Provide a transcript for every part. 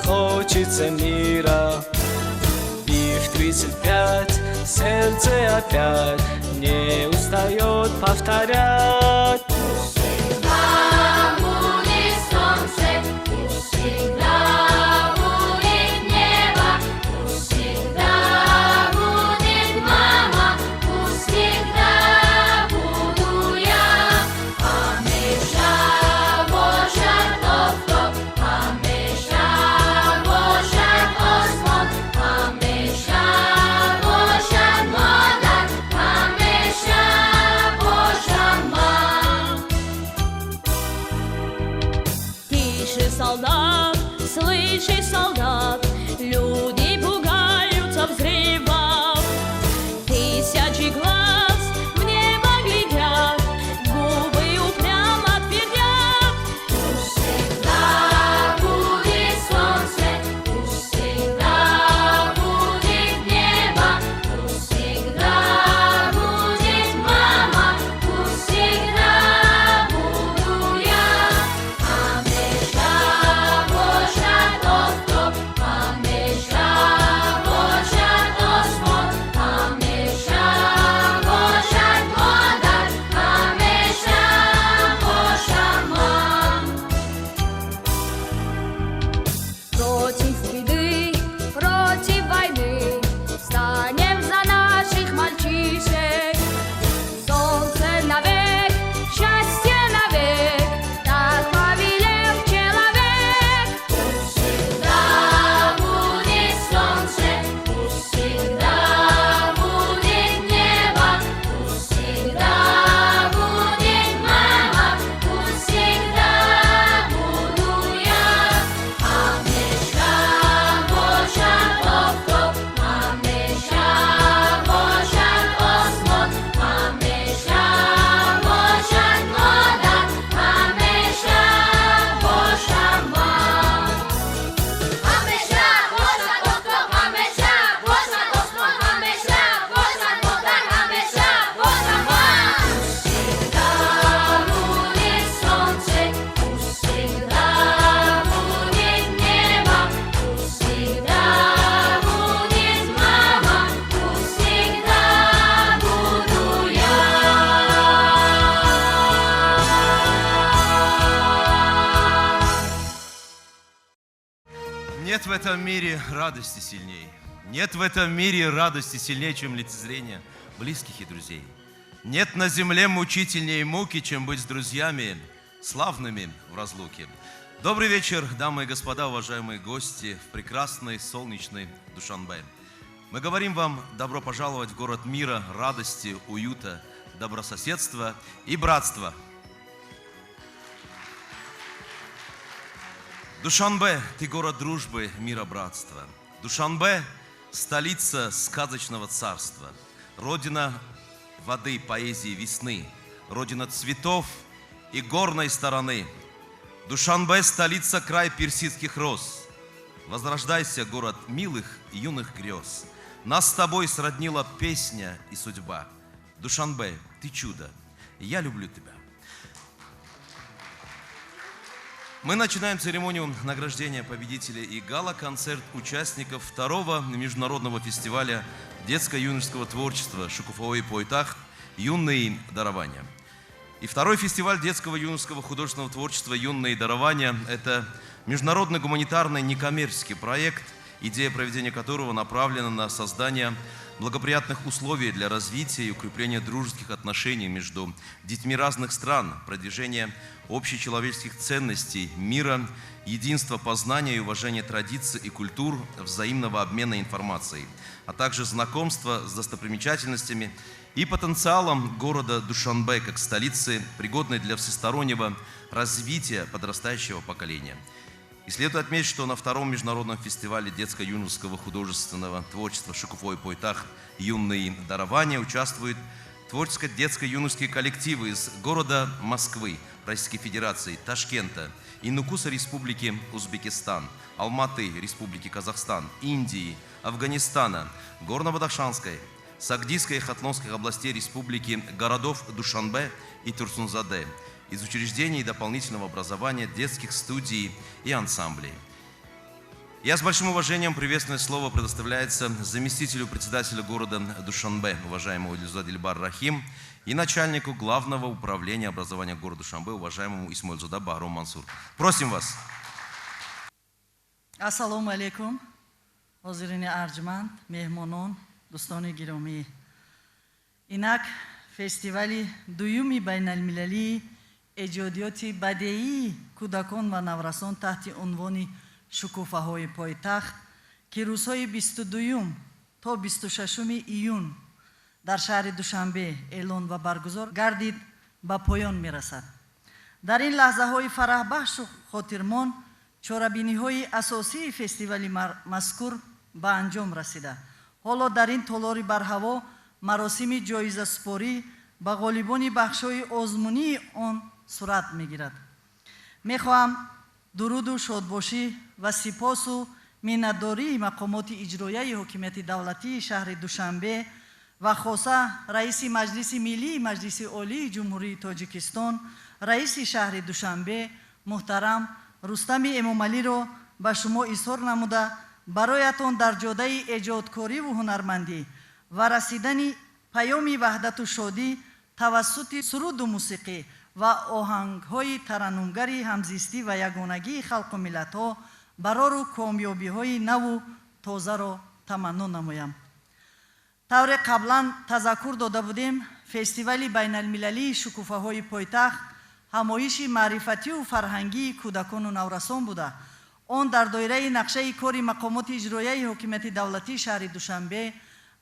хочется мира. И в 35 сердце опять не устает повторять. Всегда будет солнце, пусть всегда будет небо, пусть всегда будет мама, пусть всегда буду я. Ҳамеша бошад офтоб, ҳамеша бошад осмон, ҳамеша бошад модар, ҳамеша бошам ман. Тише, солдат, слышишь, солдат, люди пугаются взрывов. Тысячи глаз в небо глядят, губы упрямо твердят. Пусть всегда будет солнце, пусть всегда будет небо, пусть всегда будет мама, пусть всегда буду я. Ҳамеша бошад офтоб, ҳамеша бошад осмон, ҳамеша бошад модар, ҳамеша бошам ман. Против беды, против войны станем за наших мальчишек. Солнце навек, счастье навек, так повелел человек. Пусть всегда будет солнце, пусть всегда будет небо, пусть всегда будет мама, пусть всегда буду я. Ҳамеша бошад офтоб, ҳамеша бошад осмон, ҳамеша бошад модар, ҳамеша бошам ман. Ҳамеша бошад офтоб, ҳамеша бошад осмон, ҳамеша бошад модар, ҳамеша бошам ман. Пусть всегда будет солнце, пусть всегда будет небо, пусть всегда будет мама, пусть всегда буду я. Нет в этом мире радости сильней. Нет в этом мире радости сильнее, чем лицезрение близких и друзей. Нет на земле мучительнее муки, чем быть с друзьями, славными в разлуке. Добрый вечер, дамы и господа, уважаемые гости в прекрасной солнечной Душанбе. Мы говорим вам добро пожаловать в город мира, радости, уюта, добрососедства и братства. Душанбе, ты город дружбы, мира, братства. Душанбе – столица сказочного царства, родина воды, поэзии, весны, родина цветов и горной стороны. Душанбе – столица край персидских роз. Возрождайся, город милых юных грез. Нас с тобой сроднила песня и судьба. Душанбе, ты чудо, я люблю тебя. Мы начинаем церемонию награждения победителей и гала-концерт участников второго международного фестиваля детско-юношеского творчества «Шукуфаи Пойтахт. Юные дарования». И второй фестиваль детского юношеского художественного творчества «Юные дарования» – это международный гуманитарный некоммерческий проект, идея проведения которого направлена на создание благоприятных условий для развития и укрепления дружеских отношений между детьми разных стран, продвижение общечеловеческих ценностей мира, единства познания и уважения традиций и культур, взаимного обмена информацией, а также знакомства с достопримечательностями и потенциалом города Душанбе как столицы, пригодной для всестороннего развития подрастающего поколения. И следует отметить, что на втором международном фестивале детско-юношеского художественного творчества «Шукуфой Пойтах. Юные дарования» участвуют творческо-детско-юношеские коллективы из города Москвы, Российской Федерации, Ташкента, Инукуса Республики Узбекистан, Алматы Республики Казахстан, Индии, Афганистана, Горно-Бадахшанской, Сагдийской и Хатлонской областей Республики, городов Душанбе и Турсунзаде, из учреждений дополнительного образования, детских студий и ансамблей. Я с большим уважением приветственное слово предоставляется заместителю председателя города Душанбе, уважаемому Дильзода Дильбар Рахим, и начальнику Главного управления образования города Душанбе, уважаемому Исмоилзода Бахром Мансур. Просим вас. Ассалому алайкум, ҳозирини арҷманд, меҳмонон, дӯстони гиромӣ. Инак фестивали дуюми байналмилалии эҷодиёти бадеии кӯдакон ва наврасон таҳти унвони «Шукуфаҳои пойтахт», ки рӯзҳои 22-юм то 26-уми июн дар шаҳри Душанбе эълон ва баргузор гардид, ба поён мерасад. Дар ин лаҳзаҳои фараҳбахшу хотирмон чорабиниҳои асосии фестивали мазкур ба анҷом расида, ҳоло дар ин толори барҳаво маросими ҷоизасупорӣ ба ғолибони бахшҳои озмунии он сурат мегирад. Мехоҳам дуруду шодбошӣ ва сипосу миннатдории мақомоти иҷроияи ҳокимияти давлатии шаҳри Душанбе ва хоса раиси Маҷлиси Миллии Маҷлиси Олии Ҷумҳурии Тоҷикистон, раиси шаҳри Душанбе муҳтарам Рустами Эмомалиро ба шумо изҳор намуда, бароятон дар ҷодаи эҷодкориву ҳунармандӣ ва расидани паёми ваҳдату шодӣ тавассути суруду мусиқӣ ва оҳангҳои тараннумгари ҳамзистӣ ва ягонагии халқу миллатҳо барору комёбиҳои наву тозаро таманно намоям. Тавре қаблан тазаккур дода будем, фестивали байналмилалии «Шукуфаҳои пойтахт» ҳамоиши маърифативу фарҳангии кӯдакону наврасон буда, он дар доираи нақшаи кори мақомоти иҷроияи ҳокимияти давлатии шаҳри Душанбе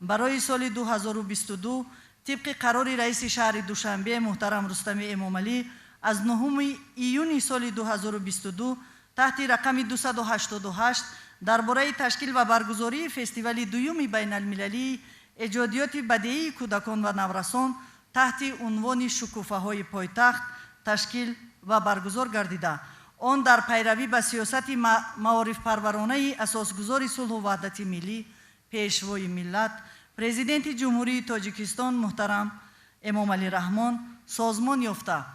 барои соли 2022 тибқи қарори раиси шаҳри Душанбе муҳтарам Рустами Эмомалӣ аз 9 июни соли 2022 таҳти рақами 288 дар бораи ташкил ва баргузории фестивали дуюми байналмилалии эҷодиёти бадеии кӯдакон ва наврасон таҳти унвони «Шукуфаҳои пойтахт» ташкил ва баргузор гардида, он дар пайравӣ ба сиёсати маорифпарваронаи асосгузори сулҳу ваҳдати миллӣ, Пешвои миллат, Президенти Ҷумҳурии Тоҷикистон муҳтарам Эмомалӣ Раҳмон созмон ёфта,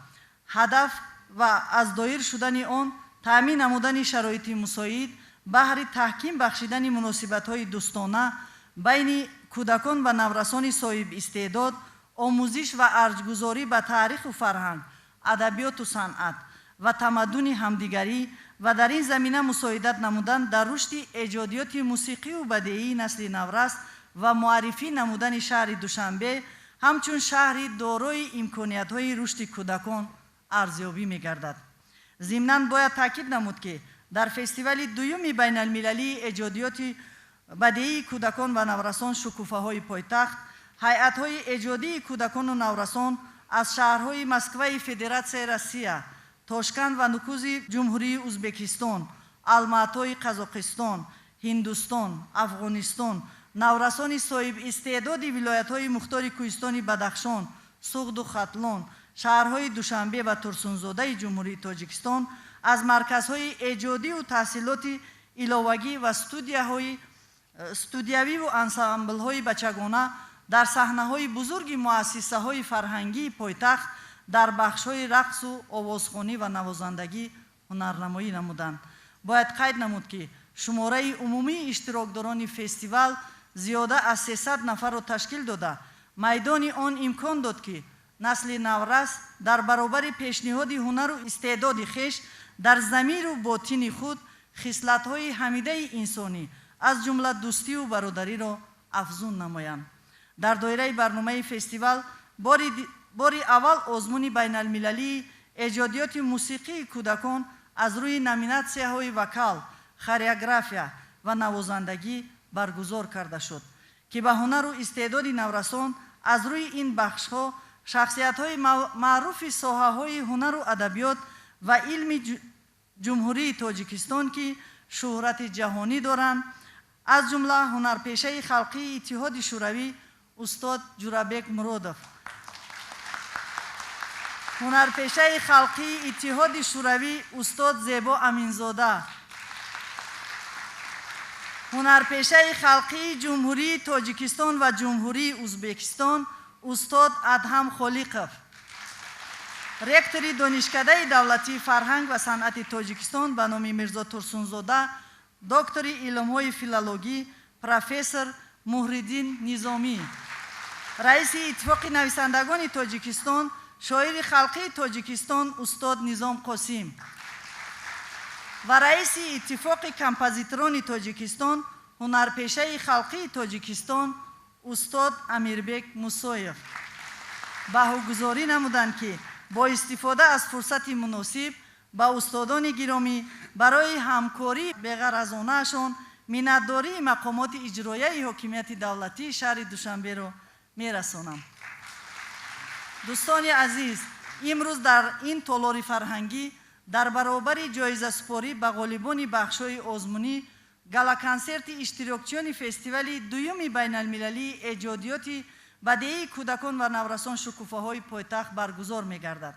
ҳадаф ва аз доир шудани он таъмин намудани шароити мусоид баҳри таҳким бахшидани муносибатҳои дӯстона байни кӯдакон ва наврасони соҳибистеъдод, омӯзиш ва арҷгузорӣ ба таъриху фарҳанг, адабиёту санъат ва тамаддуни ҳамдигарӣ ва дар ин замина мусоидат намудан дар рушди эҷодиёти мусиқию бадеии насли наврас ва муаррифӣ намудани шаҳри Душанбе ҳамчун шаҳри дорои имкониятҳои рушди кӯдакон арзёбӣ мегардад. Зимнан бояд таъкид намуд, ки дар фестивали дуюми байналмилалии эҷодиёти бадеии кӯдакон ва наврасон «Шукуфаҳои пойтахт» ҳайатҳои эҷодии кӯдакону наврасон аз шаҳрҳои Москваи Федератсияи Россия, Тошканд ва Нукузи Ҷумҳурии Узбекистон, Алмаатои Қазоқистон, Ҳиндустон, Афғонистон, наврасони соҳибистеъдоди вилоятҳои мухтори кӯҳистони Бадахшон, Суғду Хатлон, шаҳрҳои Душанбе ва Турсунзодаи Ҷумҳурии Тоҷикистон аз марказҳои эҷодиву таҳсилоти иловагӣ ва студиявиву ансамблҳои бачагона дар саҳнаҳои бузурги муассисаҳои фарҳангии пойтахт дар бахшҳои рақсу овозхонӣ ва навозандагӣ ҳунарнамоӣ намуданд. Бояд қайд намуд, ки шумораи умумии иштирокдорони фестивал зиёда аз 300 нафарро ташкил дода, майдони он имкон дод, ки насли наврас дар баробари пешниҳоди ҳунару истеъдоди хеш дар замиру ботини худ хислатҳои ҳамидаи инсонӣ, аз ҷумла дӯстию бародариро афзун намоянд. Дар доираи барномаи фестивал бори аввал озмуни байналмилалии эҷодиёти мусиқии кӯдакон аз рӯи номинатсияҳои вокал, хореография ва навозандагӣ баргузор карда шуд, ки ба ҳунару истеъдоди наврасон аз рӯи ин бахшҳо шахсиятҳои маъруфи соҳаҳои ҳунару адабиёт ва илми Ҷумҳурии Тоҷикистон, ки шӯҳрати ҷаҳонӣ доранд, аз ҷумла ҳунарпешаи халқии Иттиҳоди Шӯравӣ устод Ҷурабек Муродов, ҳунарпешаи халқии Иттиҳоди Шӯравӣ устод Зебо Аминзода, ҳунарпешаи халқии Ҷумҳурии Тоҷикистон ва Ҷумҳурии Узбекистон устод Адҳам Холиқов, ректори Донишкадаи давлатии фарҳанг ва санъати Тоҷикистон ба номи Мирзо Турсунзода. Доктори илмҳои филологӣ, профессор Муҳриддин Низомӣ, раиси Иттифоқи нависандагони Тоҷикистон, шоири халқии Тоҷикистон устод Низом Қосим ва раиси Иттифоқи композиторони Тоҷикистон, ҳунарпешаи халқии Тоҷикистон устод Амирбек Мусоев баҳогузорӣ намуданд, ки бо истифода аз фурсати муносиб ба устодони гиромӣ барои ҳамкории беғаразонаашон миннатдории мақомоти иҷроияи ҳокимияти давлатии шаҳри Душанберо мерасонам. Дӯстони азиз, имрӯз дар ин толори фарҳангӣ дар баробари ҷоизасупорӣ ба ғолибони бахшҳои озмунӣ галаконсерти иштирокчиёни фестивали дуюми байналмилалии эҷодиёти бадеии кӯдакон ва наврасон «Шукуфаҳои пойтахт» баргузор мегардад,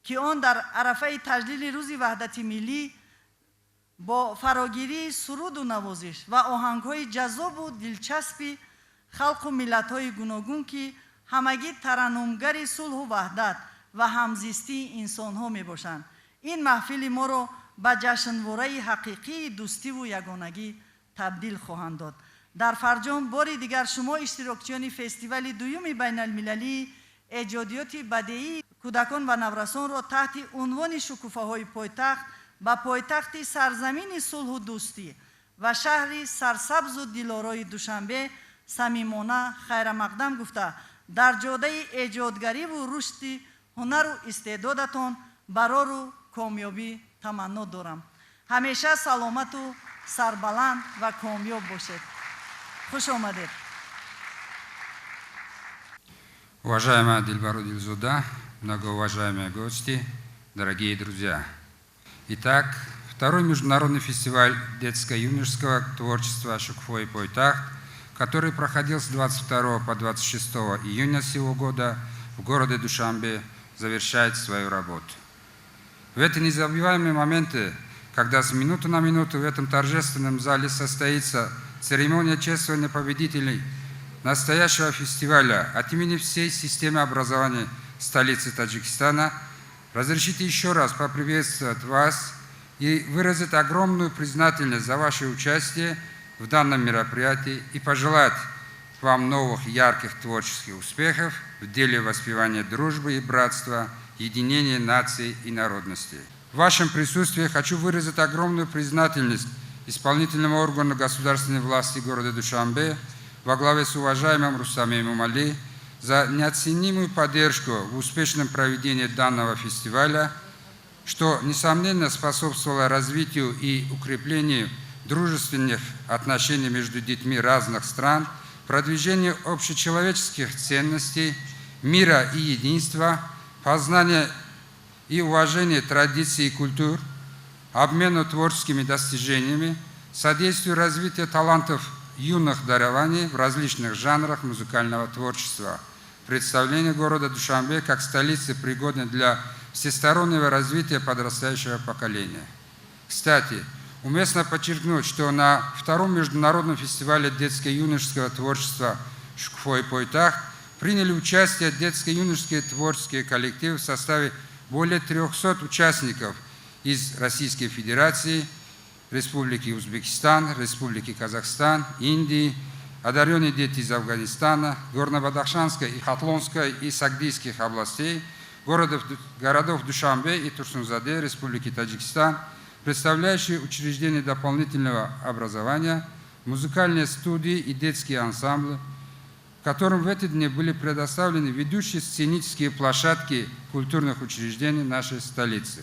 ки он дар арафаи таҷлили Рӯзи ваҳдати миллӣ бо фарогирии суруду навозиш ва оҳангҳои ҷаззобу дилчаспи халқу миллатҳои гуногун, ки ҳамагӣ тараннумгари сулҳу ваҳдат ва ҳамзистии инсонҳо мебошанд, ин маҳфили моро ба ҷашнвораи ҳақиқии дӯстиву ягонагӣ табдил хоҳанд дод. Дар фарҷом бори дигар шумо, иштирокчиёни фестивали дуюми байналмилалии эҷодиёти бадеии кӯдакон ва наврасонро таҳти унвони «Шукуфаҳои пойтахт» ба пойтахти сарзамини сулҳу дӯстӣ ва шаҳри сарсабзу дилорои Душанбе самимона хайрамақдам гуфта, дар ҷодаи эҷодгариву рушди ҳунару истеъдодатон барору комёбӣ таманно дорам. Ҳамеша саломату сарбаланд ва комёб бошед. Хуш омадед. Уважаемая Дилбар Одилзода, многоуважаемые гости, дорогие друзья. Итак, второй международный фестиваль детско-юношеского творчества «Шукуфаҳои пойтахт», который проходил с 22 по 26 июня сего года в городе Душанбе, завершает свою работу. В эти незабываемые моменты, когда с минуты на минуту в этом торжественном зале состоится церемония чествования победителей настоящего фестиваля, от имени всей системы образования столицы Таджикистана разрешите еще раз поприветствовать вас и выразить огромную признательность за ваше участие в данном мероприятии и пожелать вам новых ярких творческих успехов в деле воспевания дружбы и братства, единения наций и народностей. В вашем присутствии хочу выразить огромную признательность исполнительному органу государственной власти города Душанбе во главе с уважаемым Рустамом Эмомали за неоценимую поддержку в успешном проведении данного фестиваля, что, несомненно, способствовало развитию и укреплению дружественных отношений между детьми разных стран, продвижению общечеловеческих ценностей, мира и единства, познания и уважения традиций и культур, обмену творческими достижениями, содействию развитию талантов юных дарований в различных жанрах музыкального творчества, представление города Душанбе как столицы, пригодной для всестороннего развития подрастающего поколения. Кстати, уместно подчеркнуть, что на втором международном фестивале детско-юношеского творчества «Шукуфаҳои пойтахт» приняли участие детско-юношеские творческие коллективы в составе более 300 участников из Российской Федерации, Республики Узбекистан, Республики Казахстан, Индии, одаренные дети из Афганистана, Горно-Бадахшанской и Хатлонской и Согдийских областей, городов Душанбе и Турсунзаде, Республики Таджикистан, представляющие учреждения дополнительного образования, музыкальные студии и детские ансамбли, которым в эти дни были предоставлены ведущие сценические площадки культурных учреждений нашей столицы.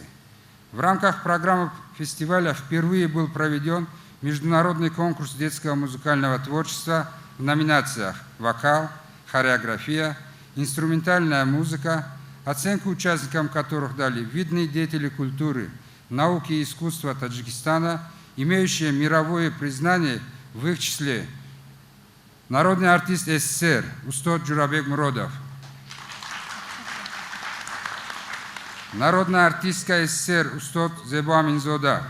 В рамках программы фестиваля впервые был проведен международный конкурс детского музыкального творчества в номинациях «Вокал», «Хореография», «Инструментальная музыка», оценку участникам которых дали видные деятели культуры, науки и искусства Таджикистана, имеющие мировое признание, в их числе народный артист СССР устод Джурабек Муродов, народная артистка СССР устод Зебо Аминзода,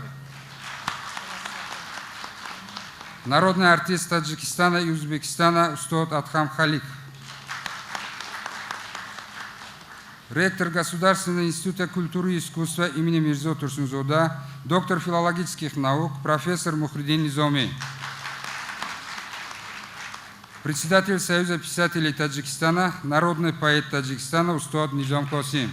народный артист Таджикистана и Узбекистана устод Адхам Халик, ректор Государственного института культуры и искусства имени Мирзо Турсунзода, Доктор филологических наук, профессор Мухридин Низоми. Председатель Союза писателей Таджикистана, народный поэт Таджикистана Устод Низом Косим.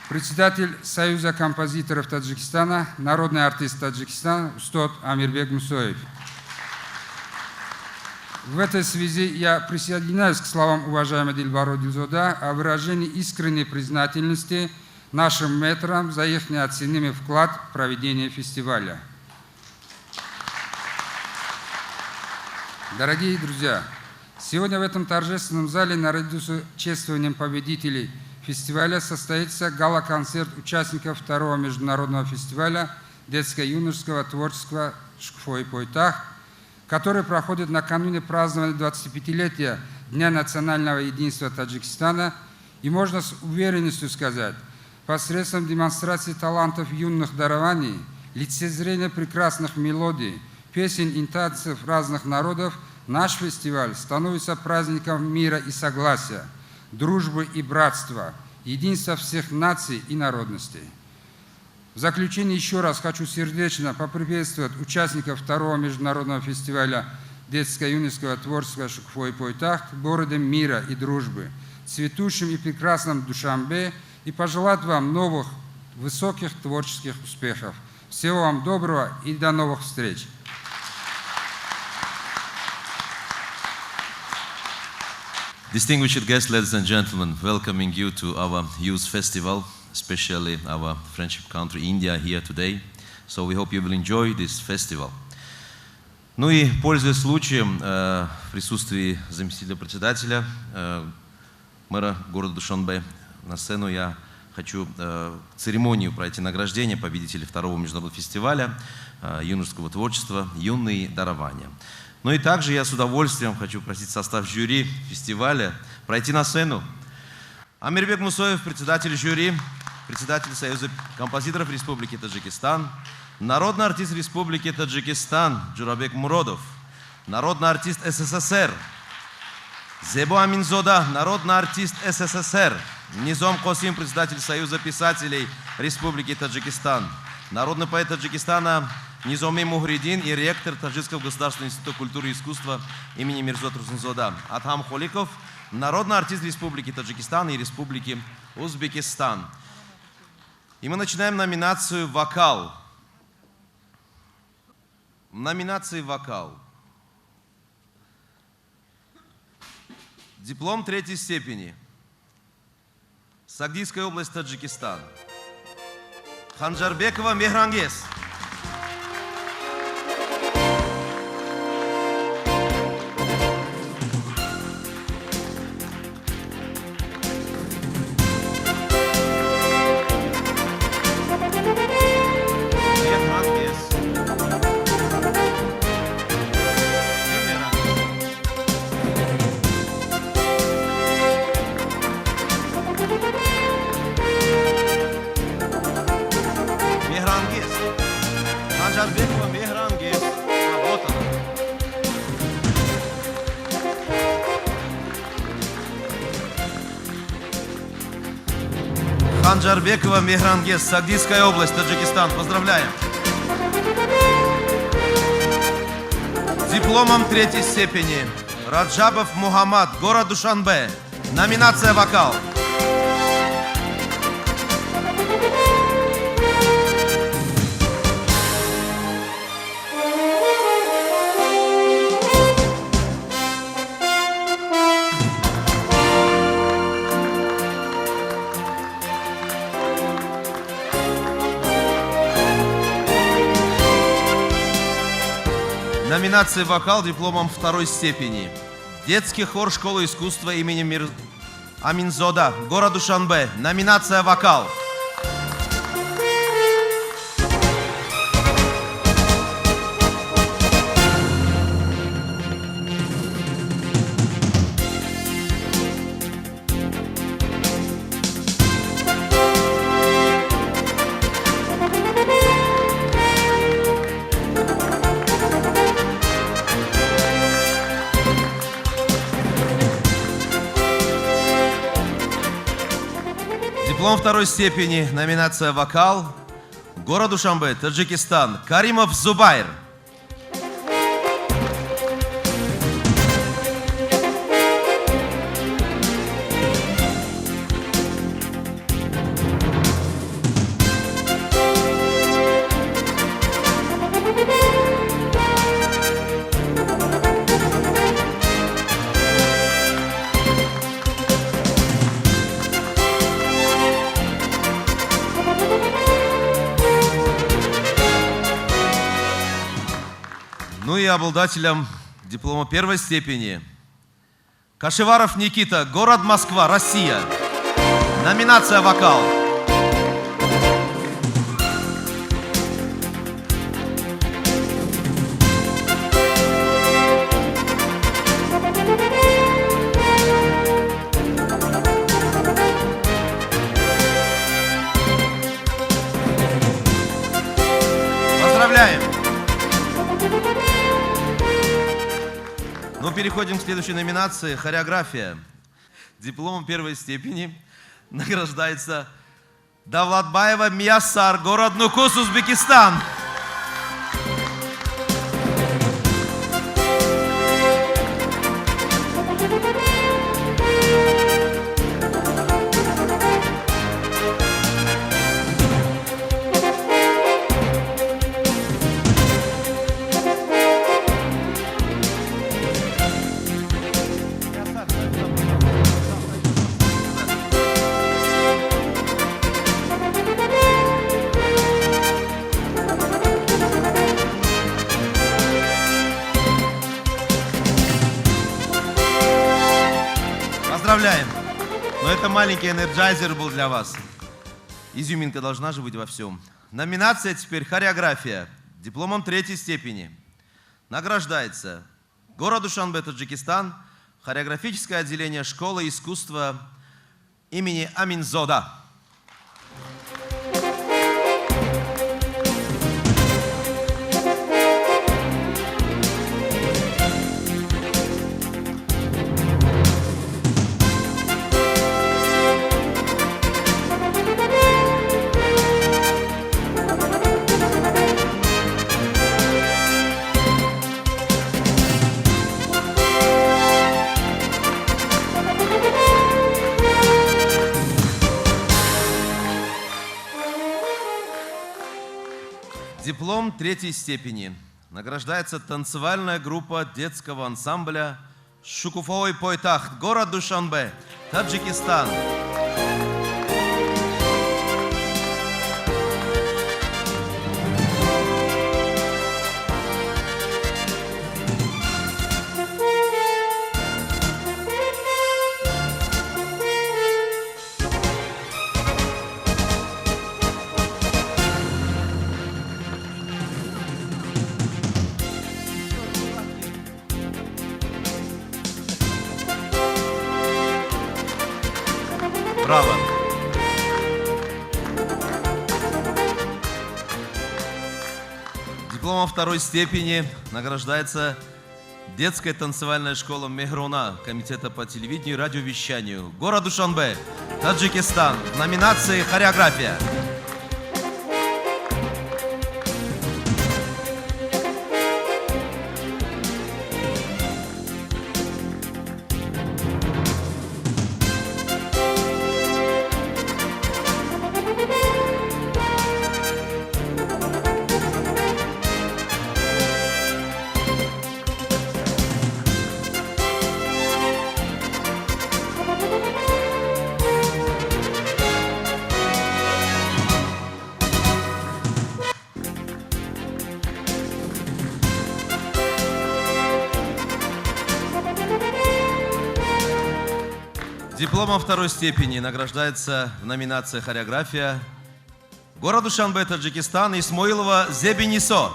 Председатель Союза композиторов Таджикистана, народный артист Таджикистана Устод Амирбек Мусоев. В этой связи я присоединяюсь к словам уважаемой Дильбаро Дильзода о выражении искренней признательности нашим мэтрам за их неоценимый вклад в проведение фестиваля. Дорогие друзья, сегодня в этом торжественном зале наряду с чествованием победителей фестиваля состоится гала-концерт участников второго международного фестиваля детско-юношеского творчества «Шукуфои пойтахт», который проходит накануне празднования 25-летия Дня национального единства Таджикистана. И можно с уверенностью сказать, посредством демонстрации талантов юных дарований, лицезрения прекрасных мелодий, песен и танцев разных народов, наш фестиваль становится праздником мира и согласия, дружбы и братства, единства всех наций и народностей. В заключение еще раз хочу сердечно поприветствовать участников второго международного фестиваля детско-юношеского творчества «Шукуфои пойтахт» городом мира и дружбы, цветущим и прекрасным Душанбе, и пожелать вам новых высоких творческих успехов. Всего вам доброго и до новых встреч! Distinguished guests, ladies and gentlemen, welcoming you to our youth festival, especially our friendship country India here today. So we hope you will enjoy this festival. Ну и, пользуясь случаем, в присутствии заместителя председателя, мэра города Душанбе, на сцену я хочу церемонию пройти награждение победителей второго международного фестиваля юношеского творчества «Юные дарования». Ну и также я с удовольствием хочу просить состав жюри фестиваля пройти на сцену. Амирбек Мусоев, председатель жюри, председатель Союза композиторов Республики Таджикистан, народный артист Республики Таджикистан Джурабек Муродов, народный артист СССР Зебо Аминзода, народный артист СССР Низом Косим, председатель Союза писателей Республики Таджикистан, народный поэт Таджикистана Низоми Мухридин и ректор Таджикского государственного института культуры и искусства имени Мирзо Турсунзода Адхам Холиков, народный артист Республики Таджикистан и Республики Узбекистан. И мы начинаем номинацию «Вокал». В номинации «Вокал» диплом третьей степени. Согдийская область, Таджикистан. Ханжарбекова Мехрангез. Мехрангез. Мехрангез. Мехрангез. Ханжарбекова Мехрангез. Вот она. Ханжарбекова Мехрангез, Согдийская область, Таджикистан. Поздравляем. Дипломом третьей степени Раджабов Мухаммад, город Душанбе. Номинация «Вокал». Номинация «Вокал» дипломом второй степени. Детский хор школы искусства имени Мир... Аминзода, город Душанбе. Номинация «Вокал». Диплом второй степени, номинация «Вокал». Город Душанбе, Таджикистан. Каримов Зубайр. Ну и обладателем диплома первой степени Кашеваров Никита, город Москва, Россия. Номинация «Вокал». Поздравляем! Ну, переходим к следующей номинации «Хореография». Дипломом первой степени награждается Давлатбаева Мияссар, город Нукус, Узбекистан. Поздравляем! Но это маленький энерджайзер был для вас. Изюминка должна же быть во всем. Номинация теперь «Хореография». Дипломом третьей степени. Награждается город Душанбе, Таджикистан, хореографическое отделение школы искусства имени Аминзода. Диплом третьей степени. Награждается танцевальная группа детского ансамбля «Шукуфои Пойтахт», город Душанбе, Таджикистан. Браво! Дипломом второй степени награждается детская танцевальная школа Мехруна Комитета по телевидению и радиовещанию. Город Душанбе, Таджикистан. В номинации «Хореография». Дипломом второй степени награждается в номинации «Хореография» город Душанбе, Таджикистан, Исмоилова Зебинисо.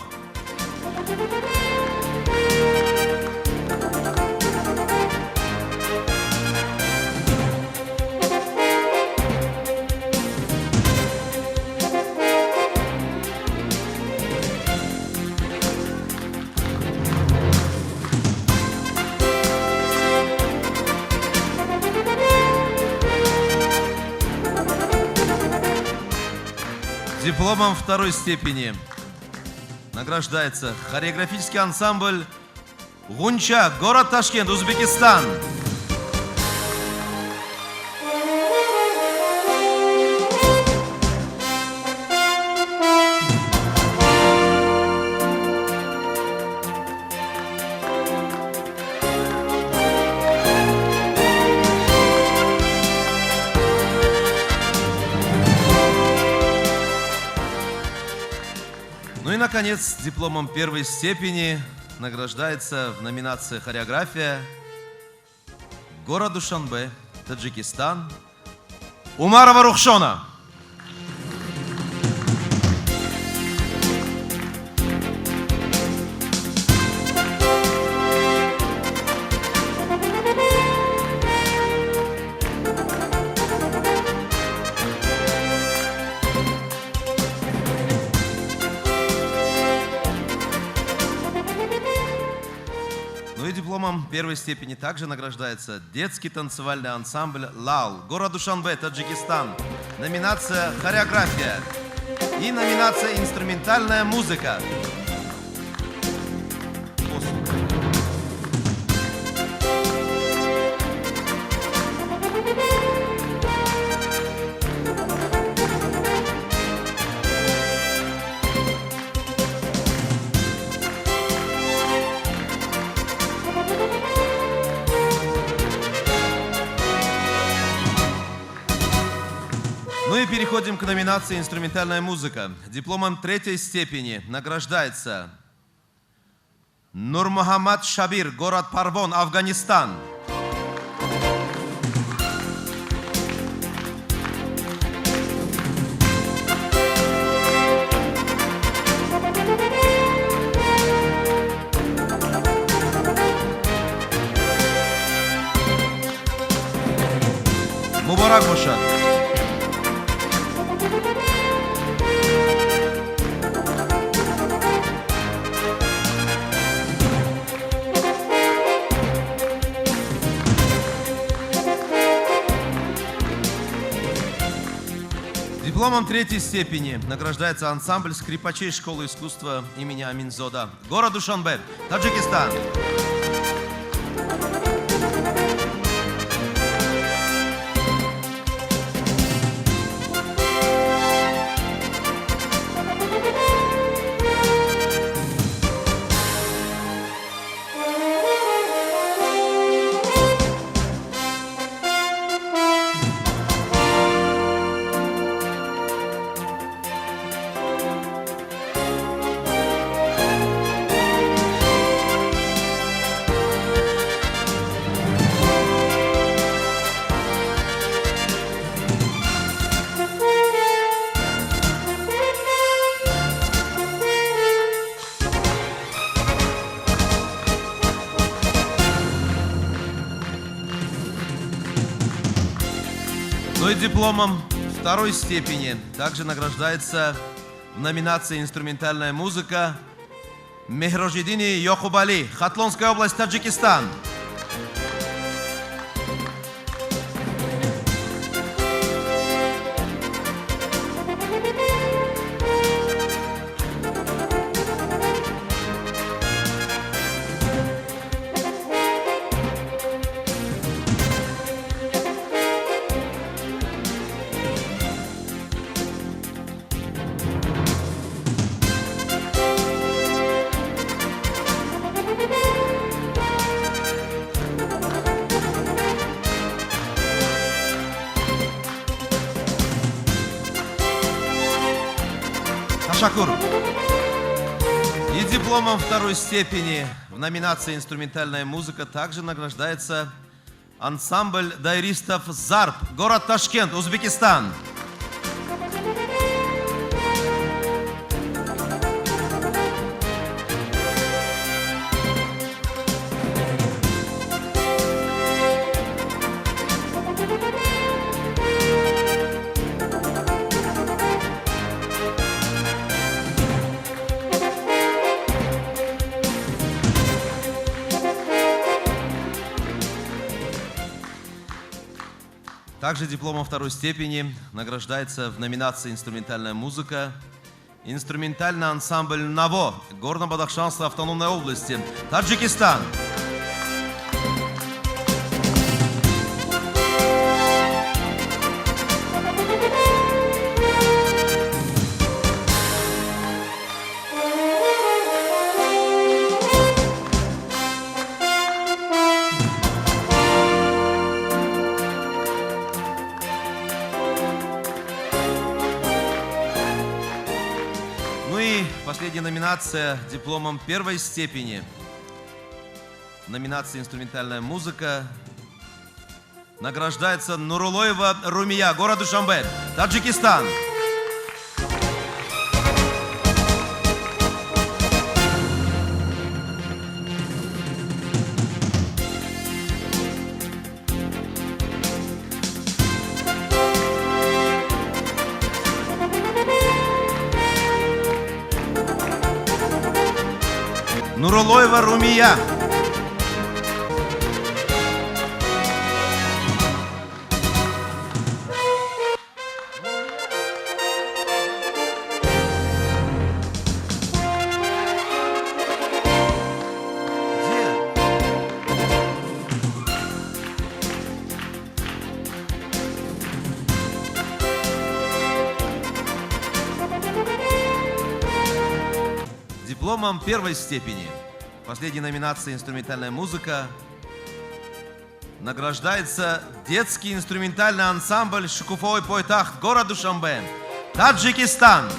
Дипломом второй степени награждается хореографический ансамбль «Гунча», город Ташкент, Узбекистан. Ну и, наконец, дипломом первой степени награждается в номинации «Хореография» город Душанбе, Таджикистан, Умарова Рухшона. Ну и дипломом первой степени также награждается детский танцевальный ансамбль «Лал», город Душанбе, Таджикистан. Номинация «Хореография» и номинация «Инструментальная музыка». После. Ну и переходим к номинации «Инструментальная музыка». Дипломом третьей степени награждается Нурмухаммад Шабир, город Парвон, Афганистан. Муборак бошад. Дипломом третьей степени награждается ансамбль скрипачей школы искусства имени Аминзода. Город Душанбе, Таджикистан. Ну и дипломом второй степени также награждается в номинации «Инструментальная музыка» Мехрожидини Йохубали, Хатлонская область, Таджикистан. Ташаккур. И дипломом второй степени в номинации «Инструментальная музыка» также награждается ансамбль дайристов «Зарб», город Ташкент, Узбекистан. Также дипломом второй степени награждается в номинации «Инструментальная музыка» инструментальный ансамбль «Наво» Горно-Бадахшанской автономной области, Таджикистан. Ну и последняя номинация дипломом первой степени. Номинация «Инструментальная музыка» награждается Нурулоева Румия, город Душанбе, Таджикистан. Нурулоева Румия. Где? Дипломом первой степени последней номинации «Инструментальная музыка» награждается детский инструментальный ансамбль «Шукуфои пойтахт» город Душанбе, Таджикистан.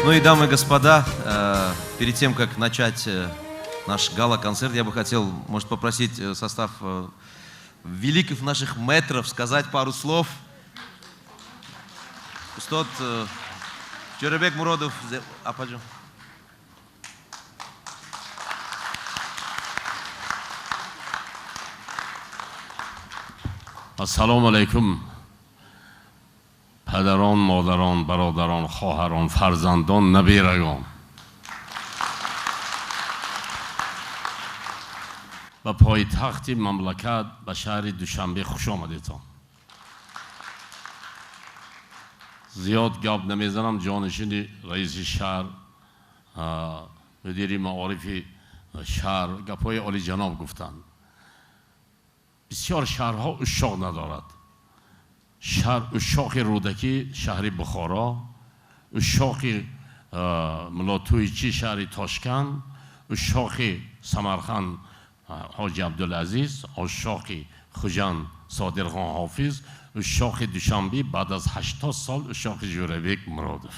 Ну и, дамы и господа, перед тем, как начать наш гала-концерт, я бы хотел, может, попросить состав великих наших мэтров сказать пару слов. Устод Ҷӯрабек Муродов, апаҷон. Ассалому алайкум, падарон, модарон, бародарон, хоҳарон, фарзандон, набирагон. Ба пойтахти мамлакат, ба шаҳри Душанбе хуш омадедтон. Зиёд гап намезанам. Ҷонишини раиси шаҳр, мудири маорифи шаҳр гапҳои олиҷаноб гуфтанд. Бисёр шаҳрҳо ушшоқ надорад. Шаҳр ушшоқи Рӯдакӣ шаҳри Бухоро, ушшоқи Мулло Тӯйчӣ шаҳри Тошканд, ушшоқи Самарқанд Ҳоҷи Абдулазиз, ушшоқи Хуҷанд Содирхон Ҳофиз, ушшоқи Душанбе баъд аз 80 сол ушшоқи Ҷӯрабек Муродов.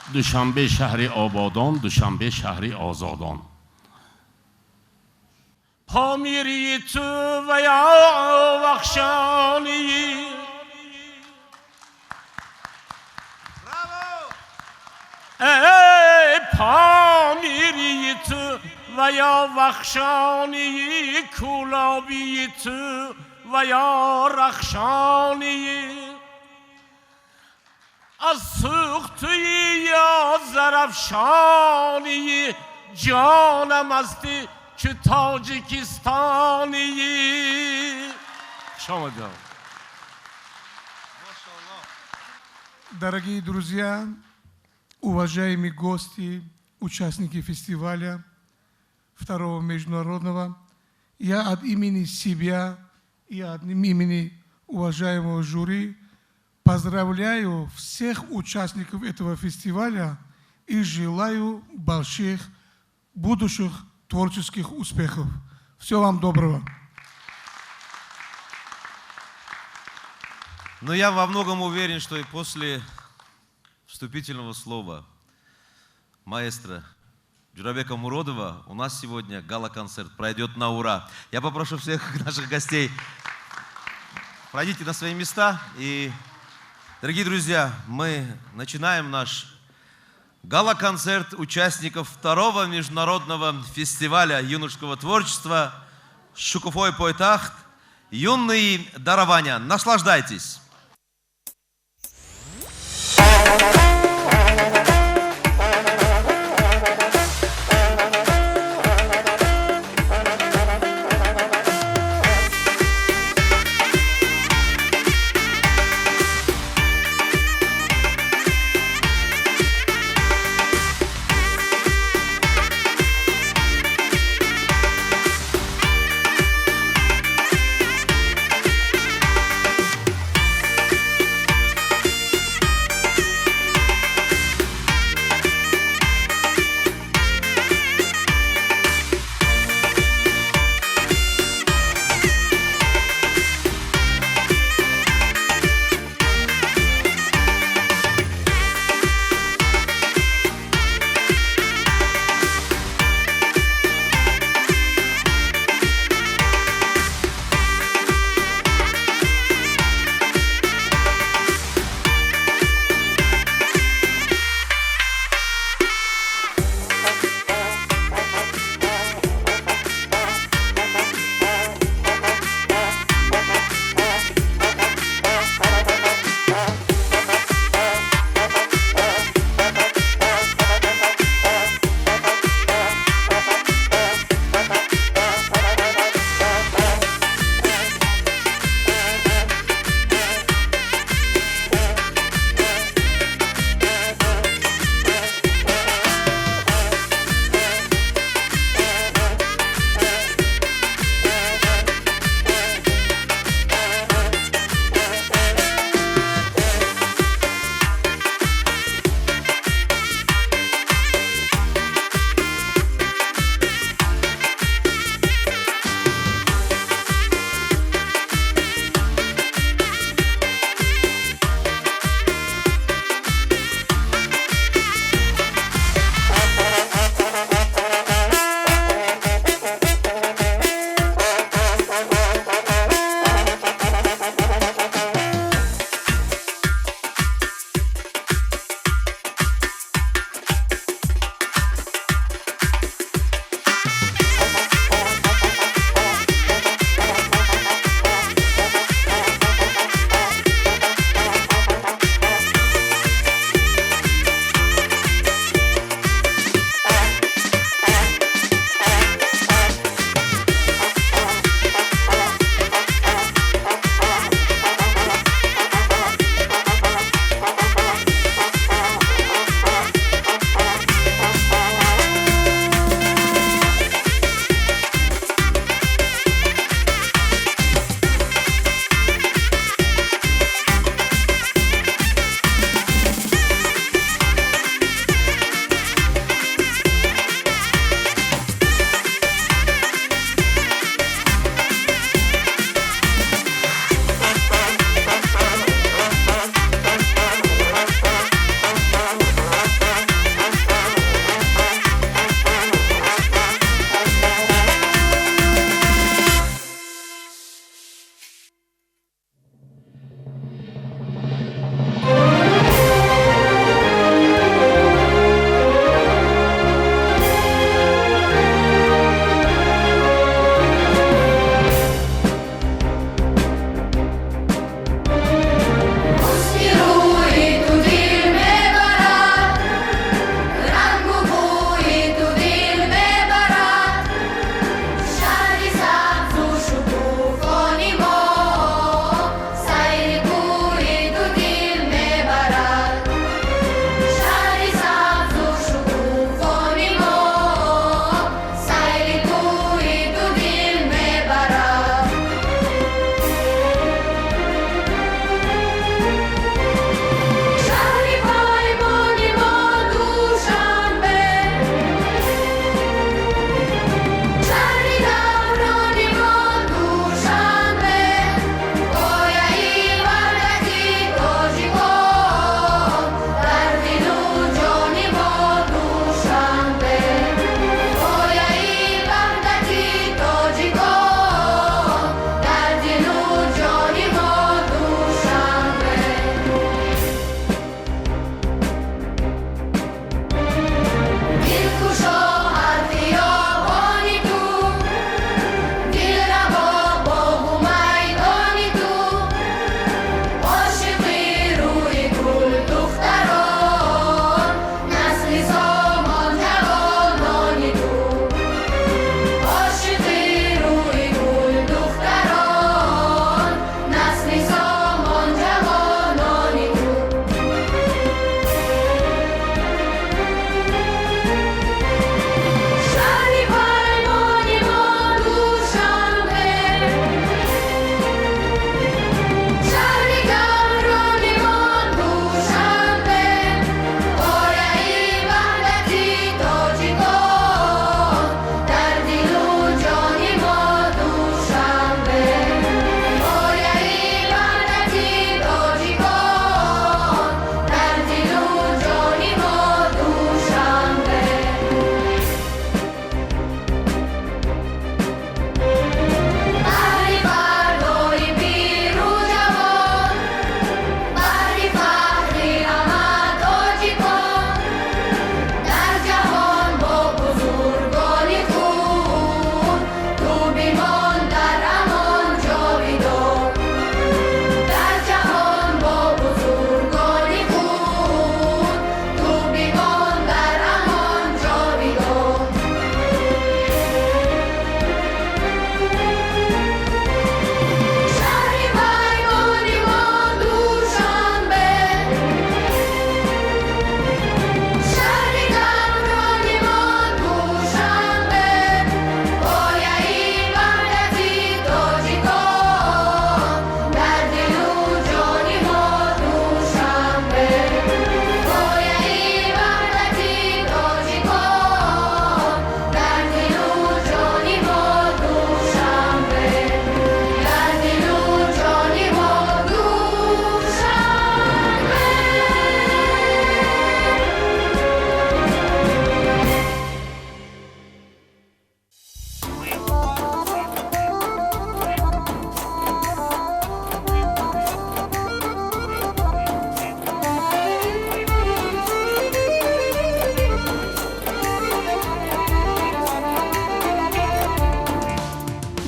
Душанбе шаҳри ободон, Душанбе шаҳри озодон. Помири ту ва ё Вахшонӣ, эй, Помири ту ва ё Вахшонӣ, Кӯлобии ту ва ё Рахшонӣ, аз Суғдтуӣ ё Зарафшонӣ, ҷонам ҳастӣ чу тоҷикистонӣ. Хуш омадед. Дорогие друзья, уважаемые гости, участники фестиваля второго международного, я от имени себя и от имени уважаемого жюри поздравляю всех участников этого фестиваля и желаю больших будущих творческих успехов. Всего вам доброго. Но я во многом уверен, что и после вступительного слова маэстро Джурабека Муродова у нас сегодня гала-концерт пройдет на ура. Я попрошу всех наших гостей, пройдите на свои места. И, дорогие Дорогие друзья, мы начинаем наш гала-концерт участников второго международного фестиваля юношеского творчества «Шукуфои пойтахт. Юные дарования». Наслаждайтесь!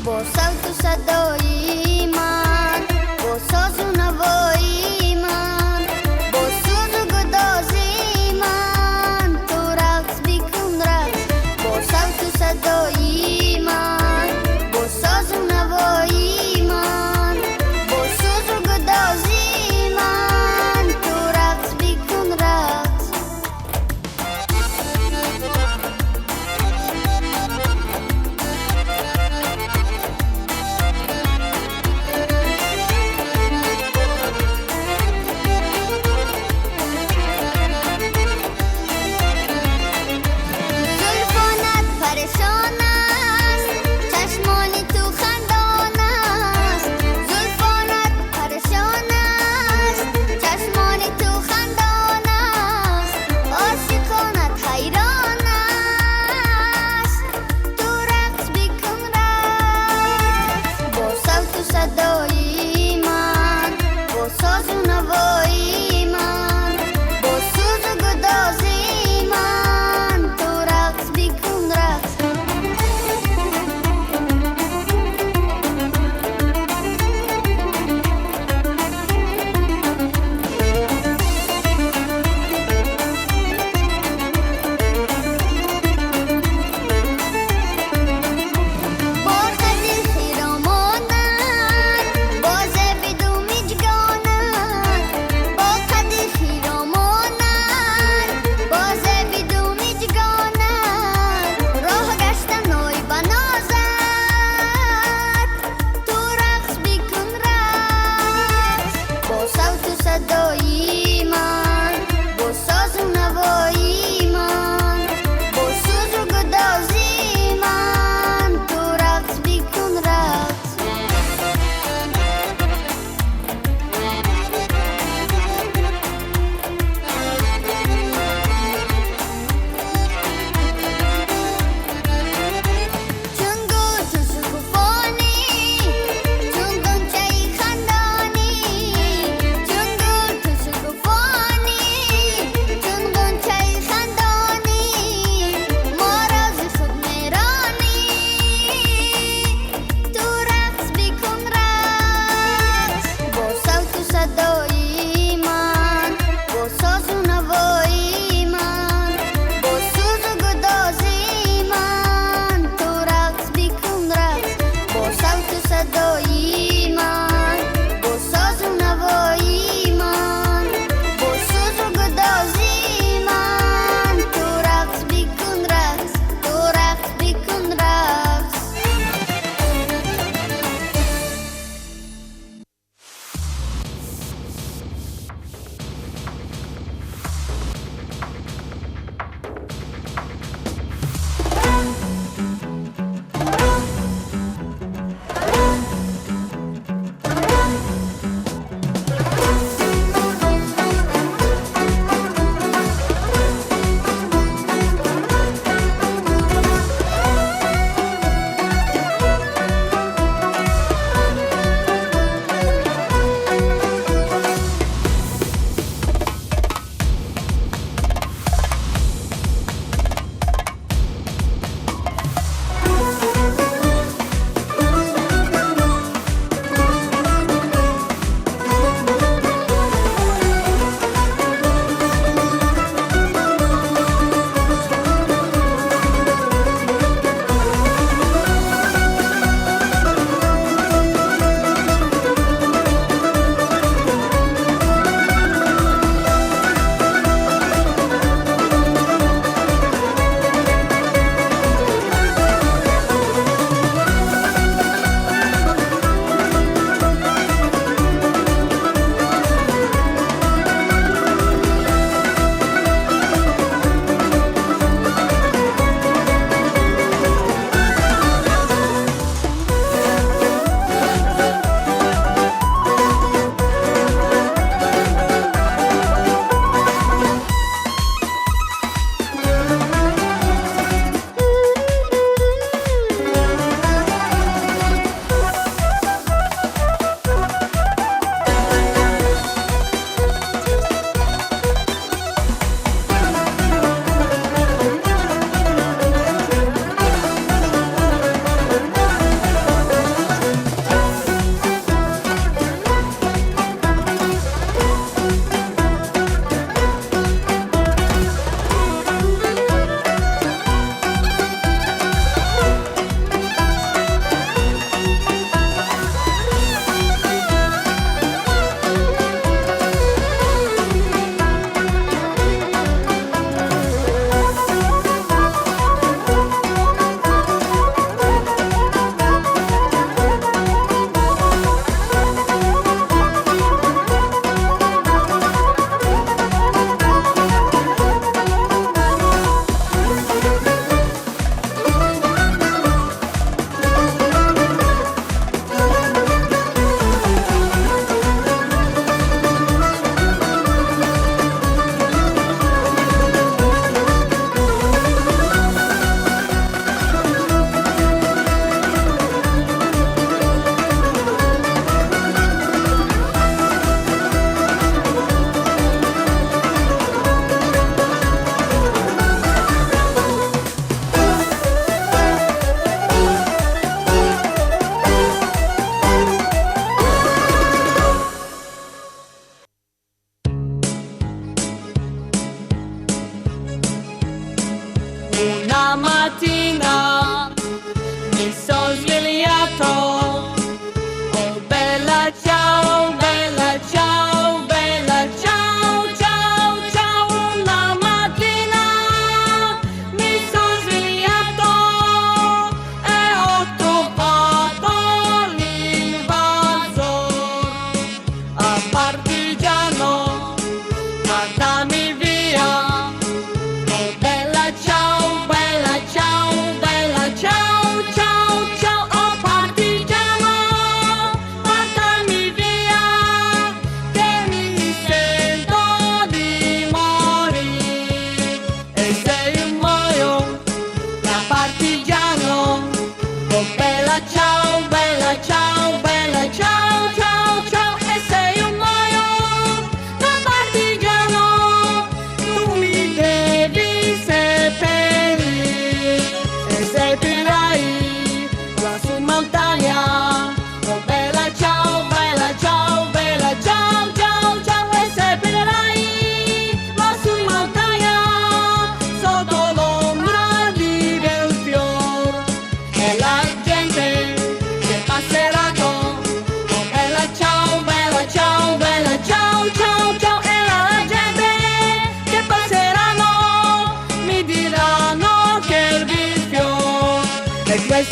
Бо савту садои ман, бо созу навои ман, бо сӯзу гудози ман ту рақс бикун, рақс. Бо савту садои ман, бо созу навои ман, бо сӯзу гудози ман ту рақс бикун, рақс.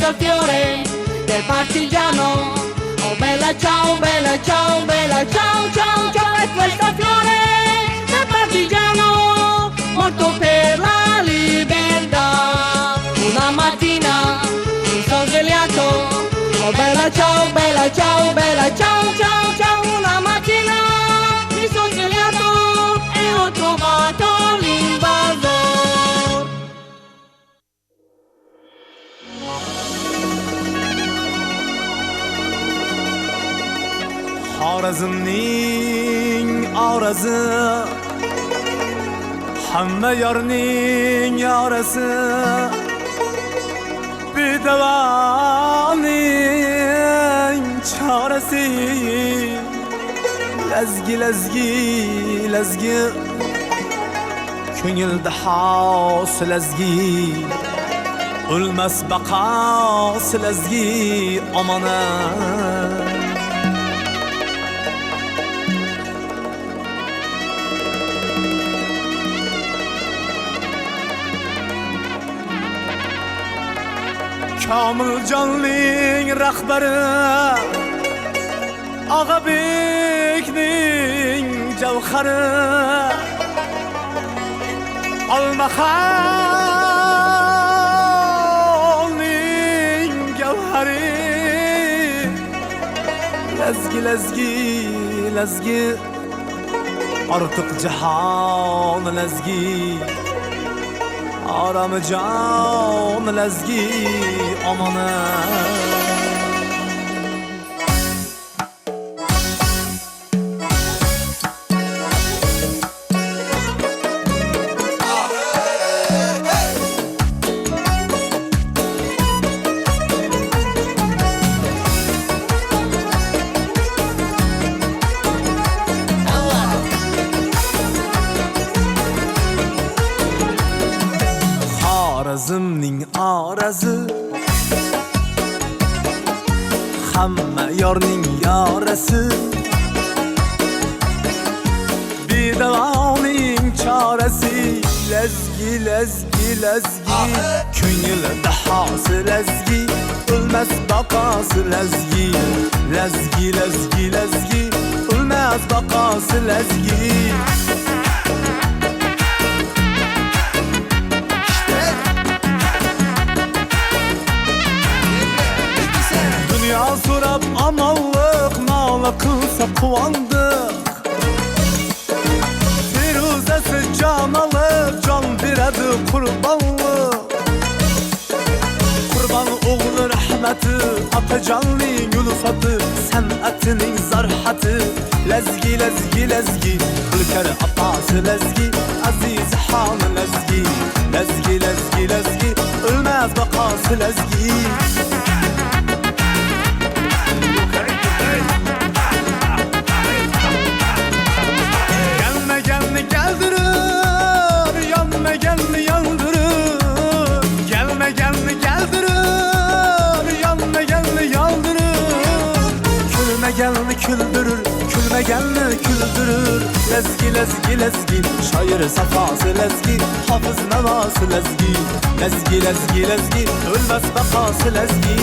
questo il fiore del partigiano. Oh bella ciao, bella ciao, bella ciao, ciao, ciao, e questo il fiore del partigiano, morto per la libertà. Una mattina mi sono svegliato, oh bella ciao, bella ciao, bella ciao, ciao, ciao. Una mattina mi sono svegliato e ho trovato l'invasor. Xorazmning orazi, hamma yorning yorasi, bedavoning chorasi. Lazgi lazgi lazgi, ko'ngilda xos lazgi, o'lmas baqos lazgi omonat. Komiljonning rahbari, Og'abekning javhari, Olmaxonning gavhari. Lazgi lazgi lazgi, ortiq jahon lazgi, oramijon lazgi omonat. Xorazmning orazi, hamma yorning yorasi, bedavoning chorasi. Lazgi lazgi lazgi, ko'ngilda hosi lazgi, o'lmas baqosi lazgi. Lazgi lazgi lazgi, o'lmas baqosi lazgi. Dünya so'rab omonlik, nola qilsa quvondiq. Feruzasi jon olib, jon beradi qurbonlik. Qurbon o'g'li rahmati, otajonning ulfati, san'atining zarhati. Lazgi lazgi lazgi, Hulkar opasi lazgi, aziz xoni lazgi. Lazgi lazgi lazgi, o'lmas baqosi lazgi. Gelmegenni geldirir, yanmagenni yandırır. Gelmegenni geldirir, yanmagenni yandırır. Külmegenni küldürür, külmegenni küldürür. Lezgi lezgi lezgi, şair safası lezgi, hafız navası lezgi. Lezgi lezgi lezgi, ölmez bakası lezgi.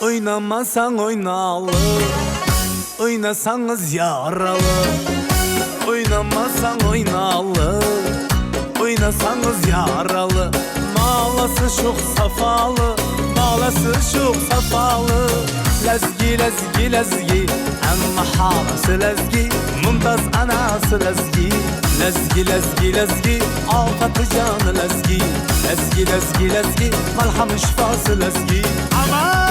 Oynamasan oynalı, oynasanız yaralı. Oynamasan oynalı, oynasanız yaralı. Malası çok safalı, malası çok safalı. Lezgi lezgi lezgi, amma halası lezgi, mumtaz anası lezgi. Lezgi lezgi lezgi, afatı canı lezgi. Lezgi lezgi lezgi, malham şifası lezgi. Aman!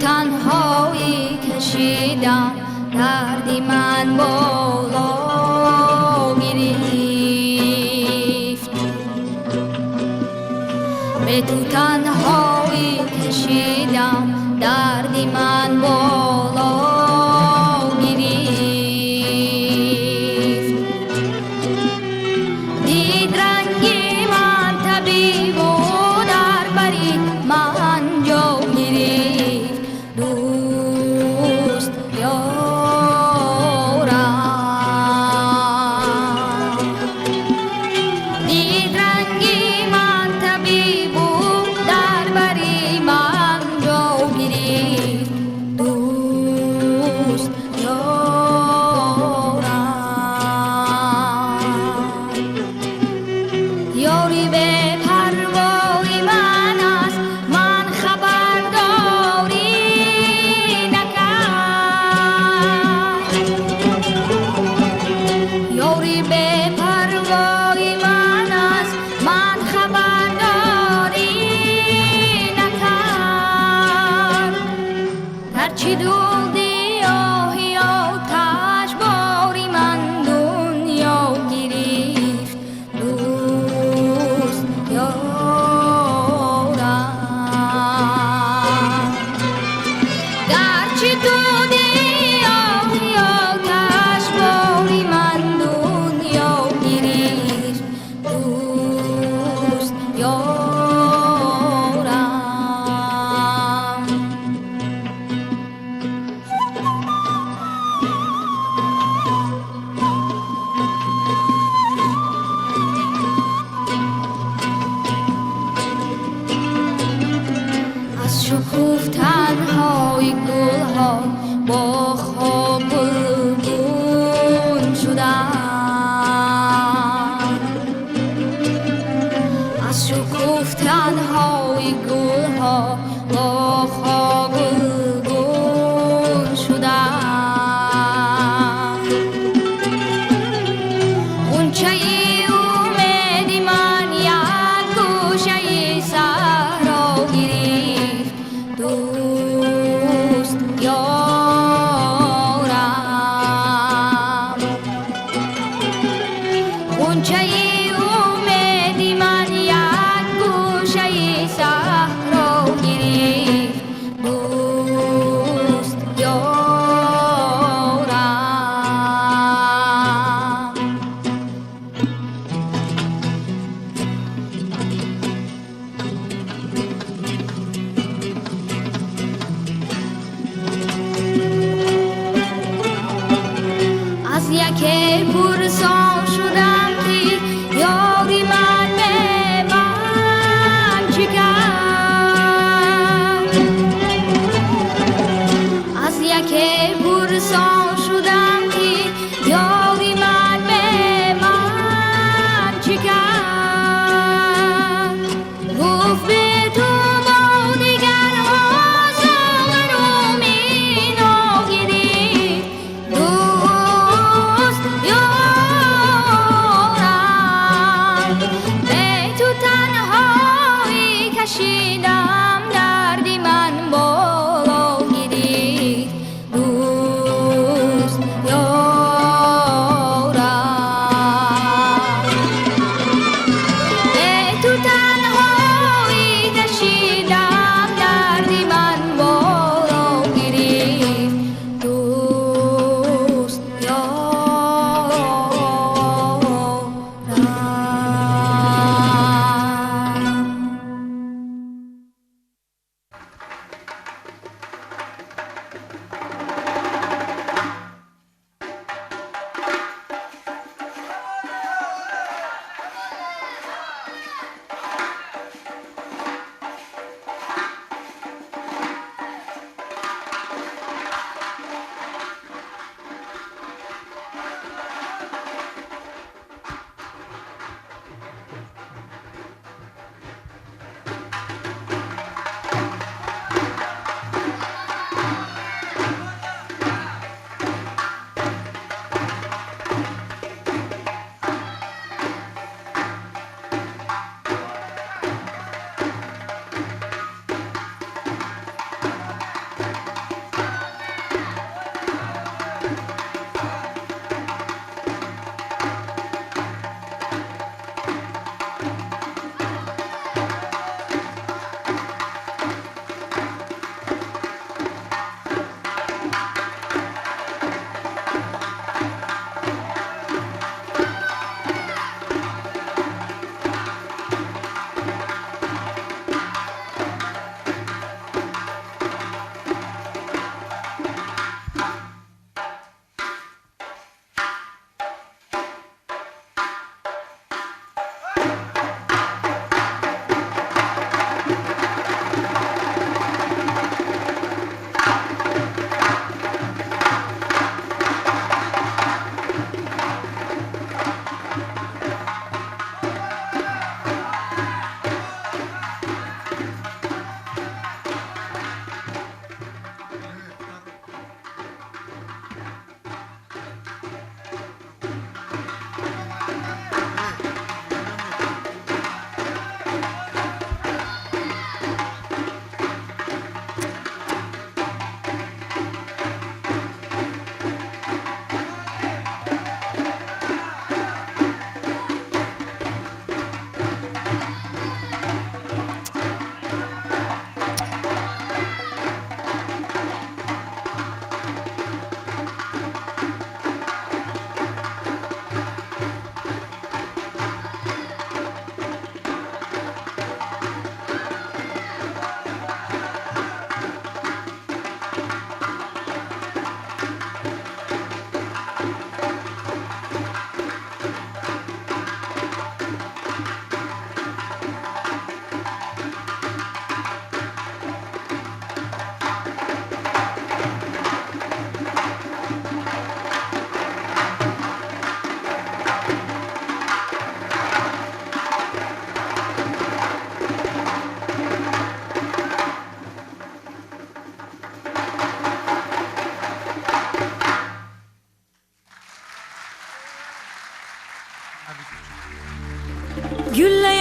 Танҳоӣ кашидам, дарди ман боло гирифт. Бе ту танҳоӣ кашидам, дарди ман боло гирифт. Дид ранги ман табибу дар бари ман ҷо гирифт. Дӯст ёрам, дид ранги ман табибу дар бари ман ҷо гирифт. Дӯст ёрам, ёри бепарвои ман аст, ман хабардорӣ накард. Ёри бепарвои ман аст, ман хабардорӣ накард. Гарчи дуди оҳи оташ бори ман дунё гирифт. Дӯст ёрам, гарчи дуди оҳи оташ бори ман дунё гирифт. Дӯст ёрам. Аз шукуфтанҳои гулҳо боғҳо гулгун шуданд. Аз шукуфтанҳои гулҳо боғҳо гулгун шуданд. Ғунчаи умеди ман як гӯшаи саҳро гирифт. Дӯст ёрам, ғунчаи умеди ман як гӯшаи саҳро гирифт. Дӯст ёрам. Аз яке пурсон шудам, ки ёри ман бе ман чӣ кард. Аз яке пурсон шудам, ки ёри ман бе ман чӣ кард. Гуфт: бе ту бо дигарҳо соғару мино гирифт. Дӯст ёрам, бе ту танҳоӣ кашидам, дарди ман боло гирифт. Дӯст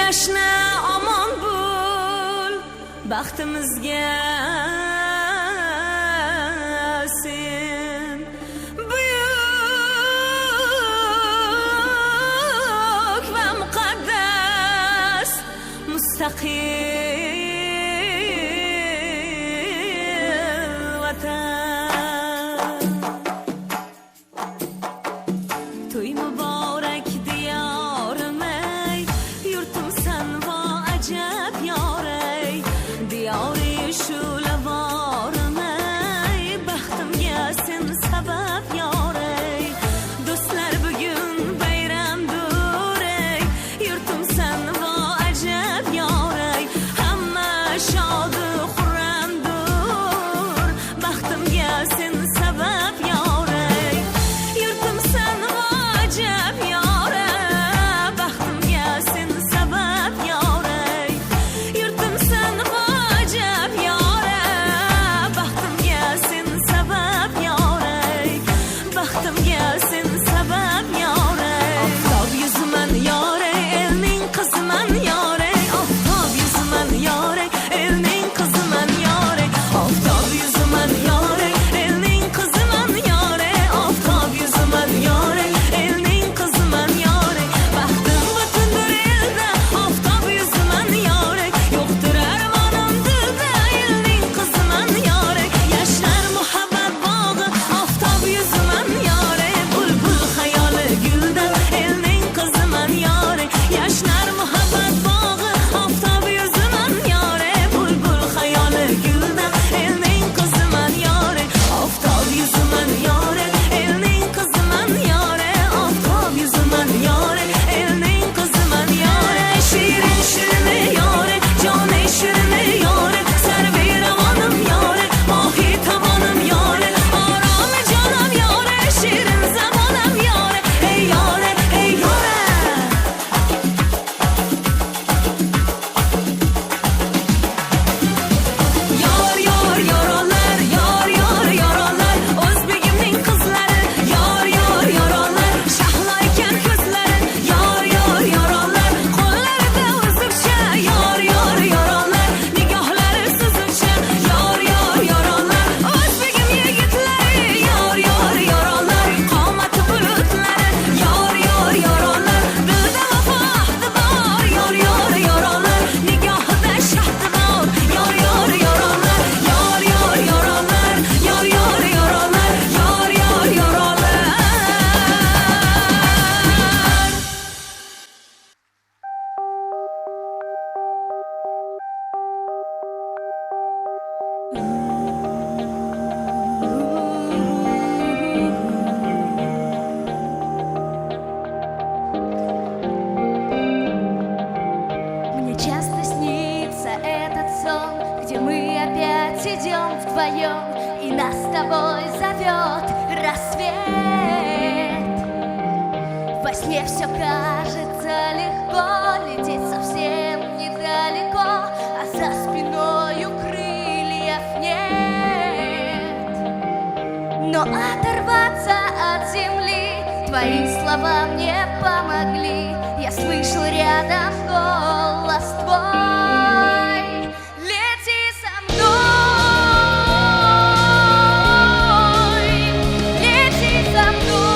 Yashna omon bo'l, baxtimizga sen buyuk va muqaddas mustaqil vatan. To'y muborak diyorim ey, yurtimsan vo ajab yor ey, diyori shu'lavorim ey, baxtimga sen sabab yor ey. Do'stlar bugun bayramdur ey, yurtimsan vo ajab yor ey, hamma shodu xurramdur, baxtimga sen sabab yor ey. Yurtimsan vo ajab yor ey, baxtimga sen sabab yor ey. Yurtimsan vo ajab yor ey, baxtimga sen sabab yor ey, baxtimga sen sabab yor ey. Oftob yuziman yor ey, elning qiziman yor ey, oftob yuziman yor ey, elning qiziman yor ey, oftob yuziman yor ey, elning qiziman yor ey, oftob yuziman yor ey, elning qiziman yor ey. Baxtim butundir elda, oftob yuziman yor ey, yo'qdir armonim dilda, elning qiziman yor ey. Yashnar muhabbat bog'i, oftob yuziman yor ey, bulbul xayoli gulda, elning qiziman yor ey. Yashnar muhabbat bog'i, oftob yuziman yor ey, bulbul xayoli gulda, elning qiziman yor ey. Oftob yuziman yor ey, elning qiziman yor ey, oftob yuziman yor ey, elning qiziman yor ey. Shirin shirin yor ey, joni shirin yor ey, sarvi ravonim yor ey, mohi tobonim yor ey, orom jonim yor ey, shirin zamonim yor ey, ey yor ey, ey yor ey. Yor yor yoronlar, yor yor yoronlar, o'zbegimning qizlari, yor yor yoronlar, shahlo ekan ko'zlari, yor yor yoronlar, qo'llarida uzukcha, yor yor yoronlar, nigohlari suzukcha, yor yor yoronlar, o'zbegim yigitlari, yor yor yoronlar, qomati bulutlari, yor yor yoronlar, dilda vafo ahdi bor, yor yor yoronlar, nigohida shahdi bor, yor yor yoronlar, yor yor yoronlar, yor yor yoronlar, yor yor yoronlar. Мне часто снится этот сон, где мы опять идем вдвоем, и нас с тобой зовет рассвет. Во сне все кажется легко, лететь совсем недалеко, а за спиною крыльев нет. Но оторваться от земли твои слова мне помогли. Я слышу рядом голос твой. Лети со мной, лети со мной,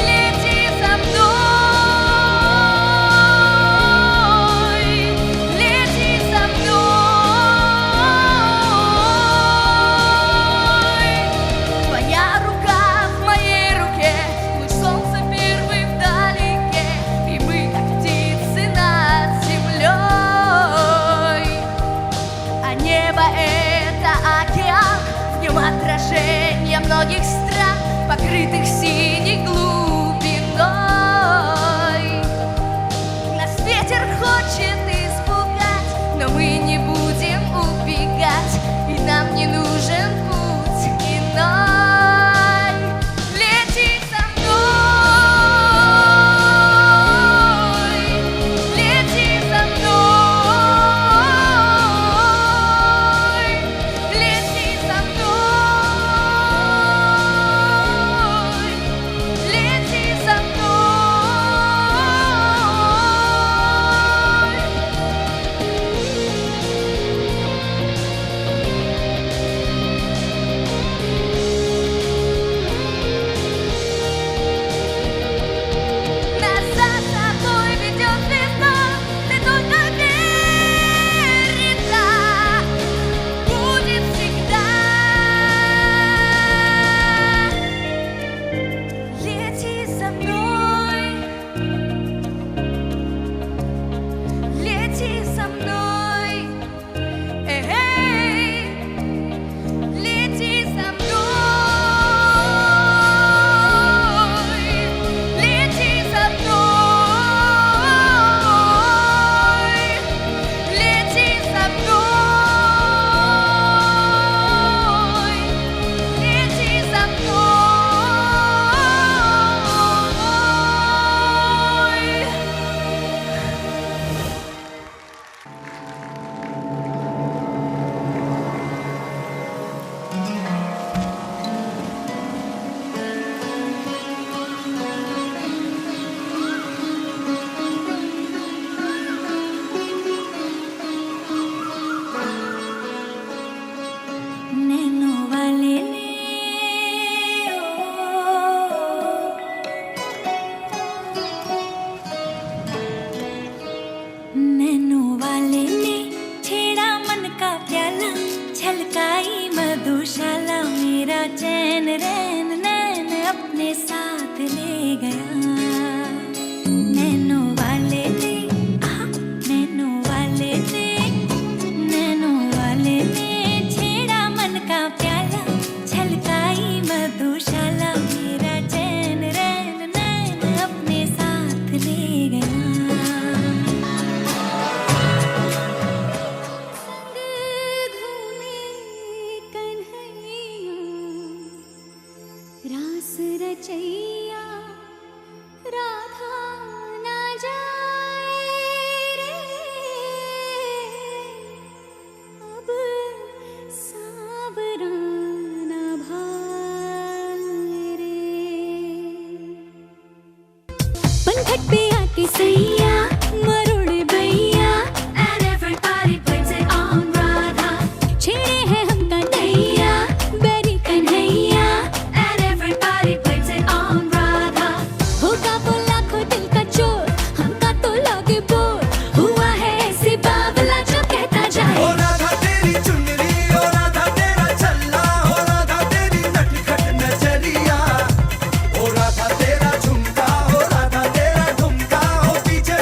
лети со мной, лети со мной. Твоя рука в моей руке, луч солнца первый вдалеке, и мы, как птицы над землей. А небо — это океан, в нем отражение многих стран, покрытых синей глубиной. Нас ветер хочет испугать, но мы не будем убегать, и нам не нужен путь иной. Лети со мной, лети со мной, лети со мной, лети. मधुशाला मेरा चैन रैन नैन अपने साथ ले गया। नैनो वाले ने, आहा, नैनो वाले ने, नैनो वाले ने छेड़ा मन का प्याला, छलकाई मधुशाला मेरा चैन रैन नैन अपने साथ ले गया। संग घूमे कन्हैया, रास रचैया, राधा ना जाए रे, अब सांवरा ना भाए रे। पनघट पे आके सैया मरोड़े भैया, and everybody blames it on Radha। छेड़े है हमका नैया बैरी Kanhaiya, and everybody blames it on Radha। होगा वो लाखों दिल का चोर, हमका तो लागे बोर, हुआ है ऐसे बावला जो कहता जाए। ओ राधा तेरी चुनरी, ओ राधा तेरा छल्ला, ओ राधा तेरी नटखट नजरिया, ओ राधा तेरा झुमका, ओ राधा तेरा ठुमका, ओ पीछे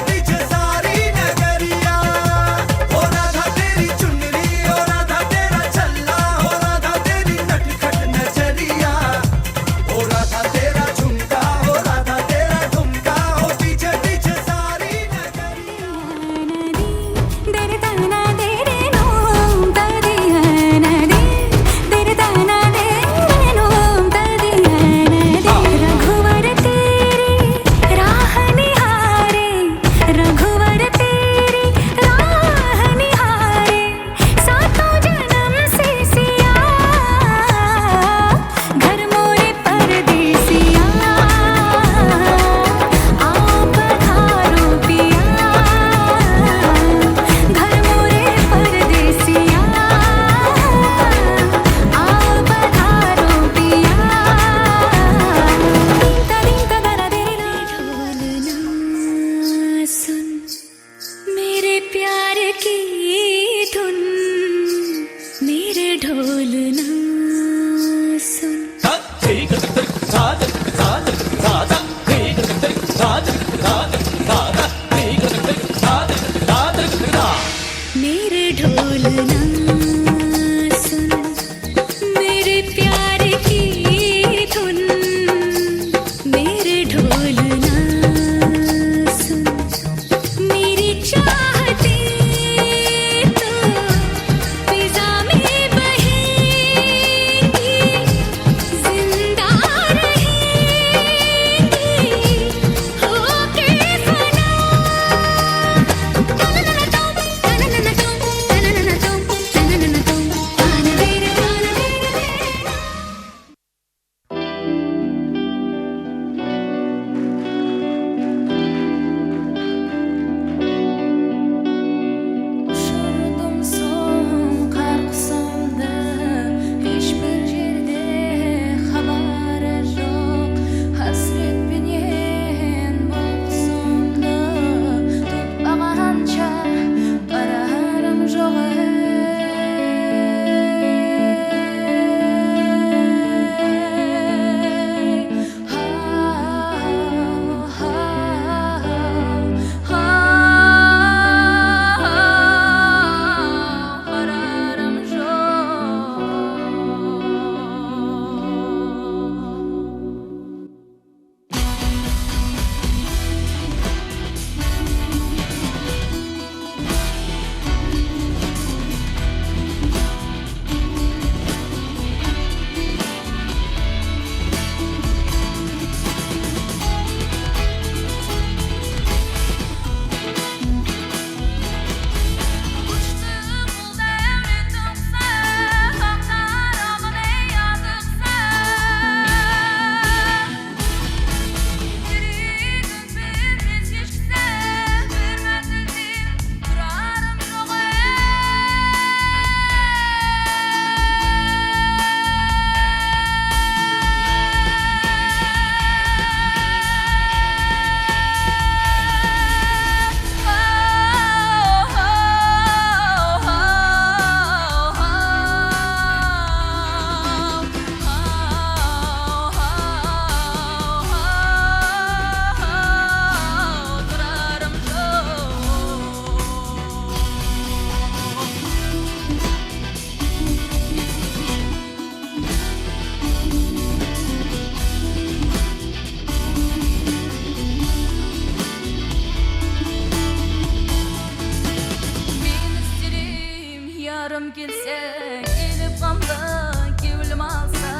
Yarım kelsa, kelib g'amli kevlim olsa,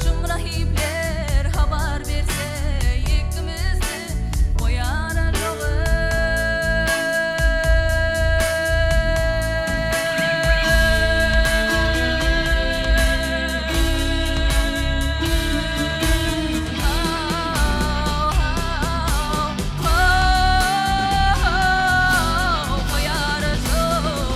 Shum rahiblar xabar bersa, ikkimizni qo'yar yo'g'i. Qo'yar yo'q.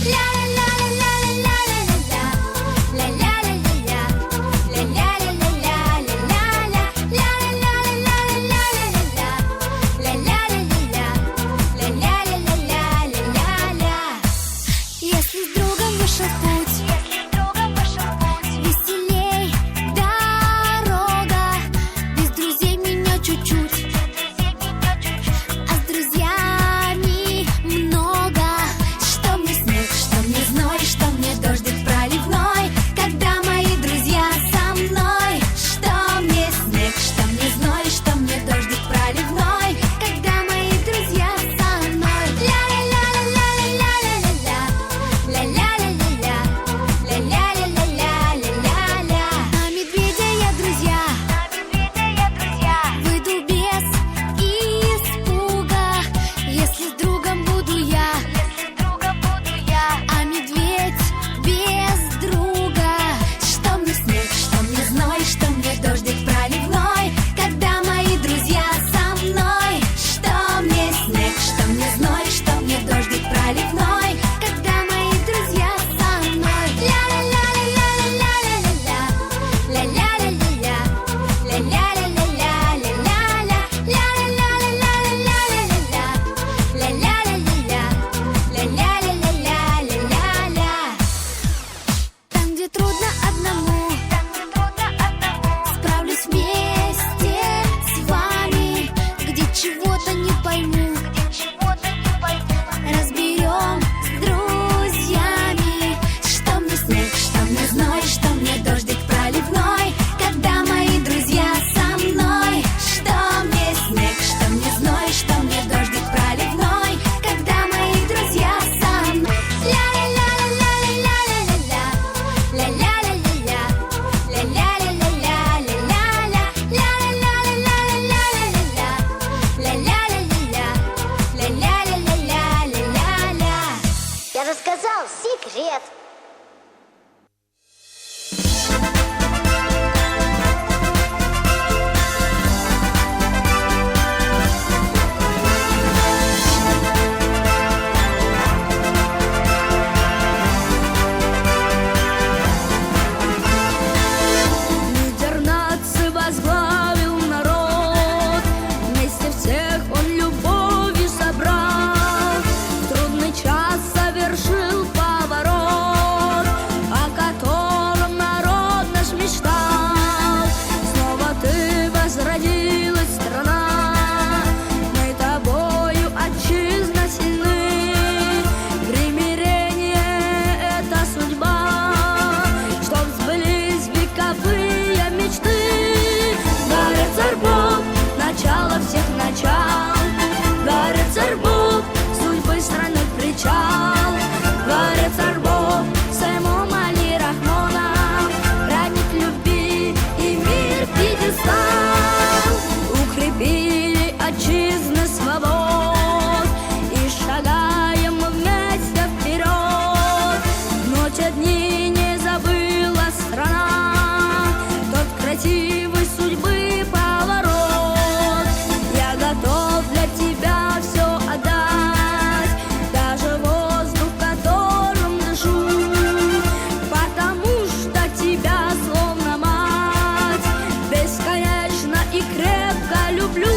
Ля-ля-ля-ля-ля-ля-ля-ля. Ля-ля-ля-ля-ля. Ля-ля-ля-ля-ля-ля-ля. Ля-ля-ля-ля-ля-ля-ля. Ля-ля-ля-ля-ля. Ля-ля-ля-ля-ля-ля. Если с другом вышел в путь, веселей дорога. Без друзей меня чуть-чуть, а с друзьями много. Что мне снег, что мне зной, что мне дождик проливной, когда мои друзья со мной. Что мне снег, что мне зной, что мне дождик проливной, когда мои друзья со мной. Ля-ля-ля-ля-ля-ля-ля-ля. Ля-ля-ля-ля-ля. Ля-ля-ля-ля-ля-ля-ля. На медведя я друзья, выйду без испуга, если с другом буду я, а медведь без друга. Что мне снег, что мне зной, что мне дождик проливной, когда мои друзья со мной. Что мне снег, что мне зной, что мне дождик проливной, когда мои друзья со мной. Ля-ля-ля-ля-ля-ля-ля-ля. Ля-ля-ля-ля-ля. Ля-ля-ля-ля-ля-ля. Ля-ля-ля-ля-ля-ля-ля. Ля-ля-ля-ля-ля. Ля-ля-ля-ля-ля-ля. Там, где трудно одному, справлюсь вместе с вами. Где чего-то не пойму, разберем с друзьями. Что мне снег, что мне зной, что мне дождик проливной, когда мои друзья со мной. Что мне снег, что мне зной, что мне дождик проливной, когда мои друзья со мной. Ля-ля-ля-ля-ля-ля-ля-ля. Ля-ля-ля-ля-ля. Ля-ля-ля-ля-ля-ля. Ля-ля-ля-ля-ля-ля-ля. Ля-ля-ля-ля-ля. Ля-ля-ля-ля-ля-ля. Я же сказал, секрет. Лидер нации возглавил народ, вместе всех он любовью собрал. В трудный час совершил поворот, о котором народ наш мечтал. Снова ты возродилась, страна, мы тобою, отчизна, сильны. Примирение — это судьба, чтоб сбылись вековые мечты. Дворец Арбук, начало всех начал. Дворец Арбук, судьбы страны причал. Дворец Арбук, с Эмомали Рахмоном, родник любви и мир пьедестал. Укрепили отчизны свобод, и шагаем мы вместе вперед. Но те дни не забыла страна, тот красивый судьбы поворот. Я готов для тебя все отдать, даже воздух, которым дышу, потому что тебя словно мать бесконечно и крепко люблю.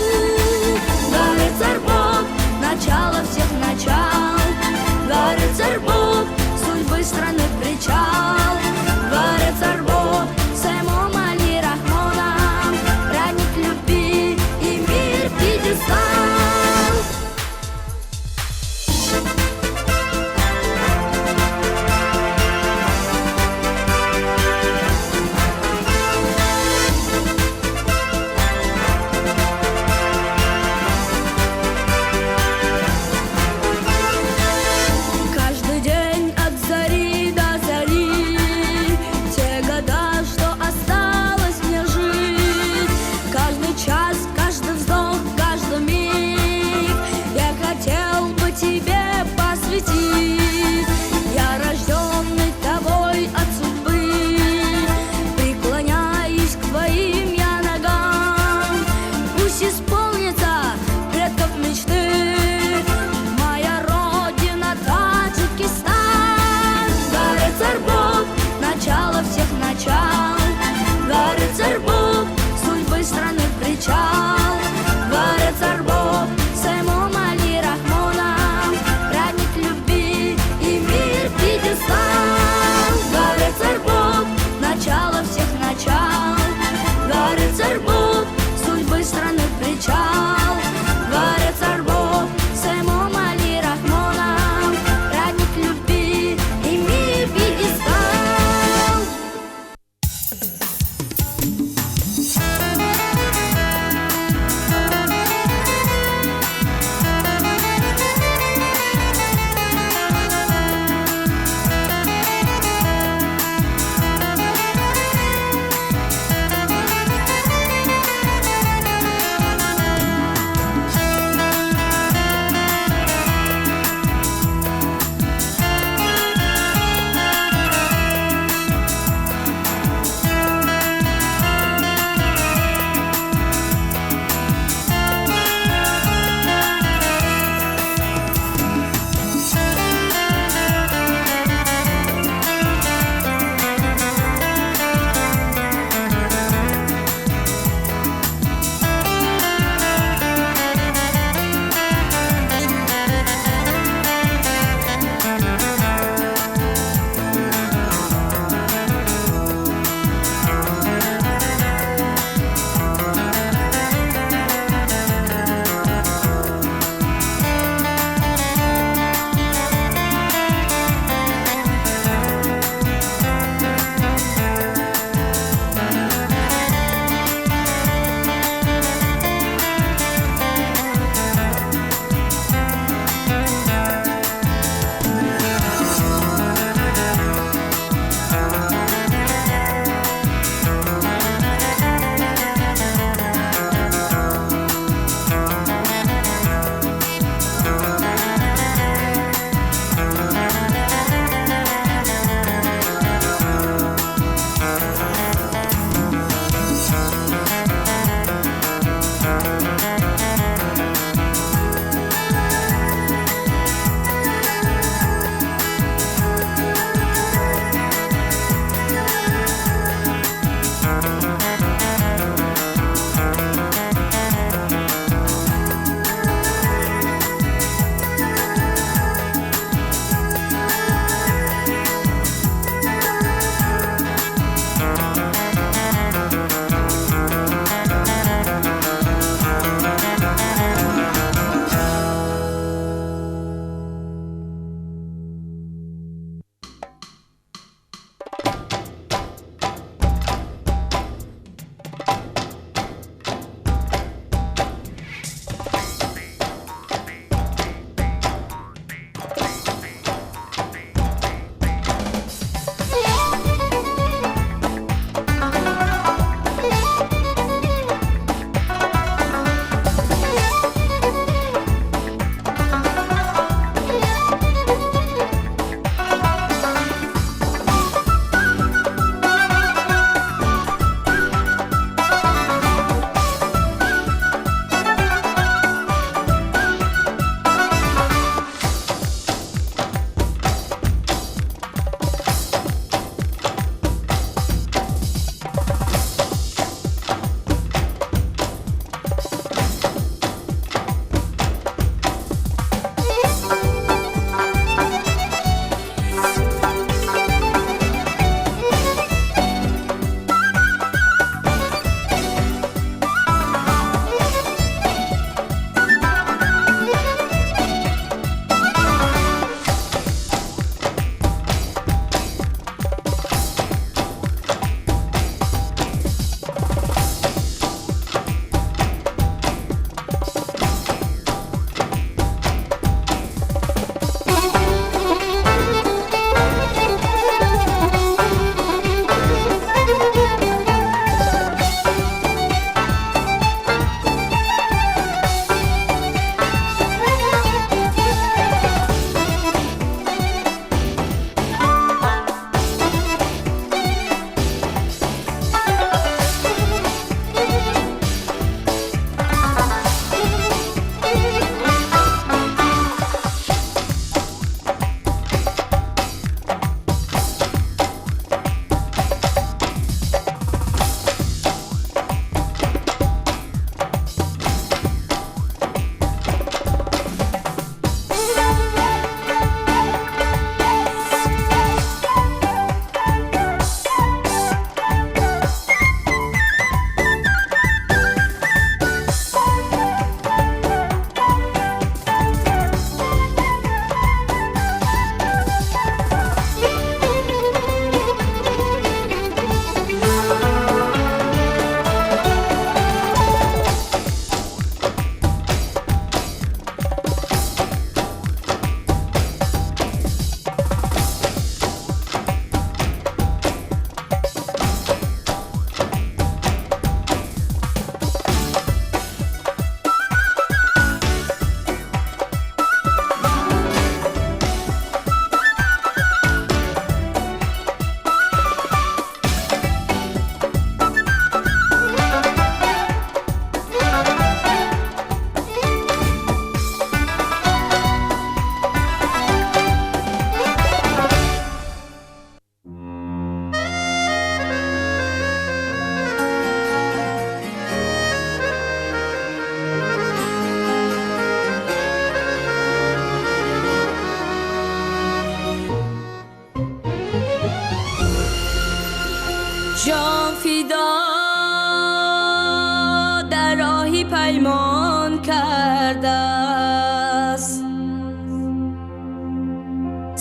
кардааст.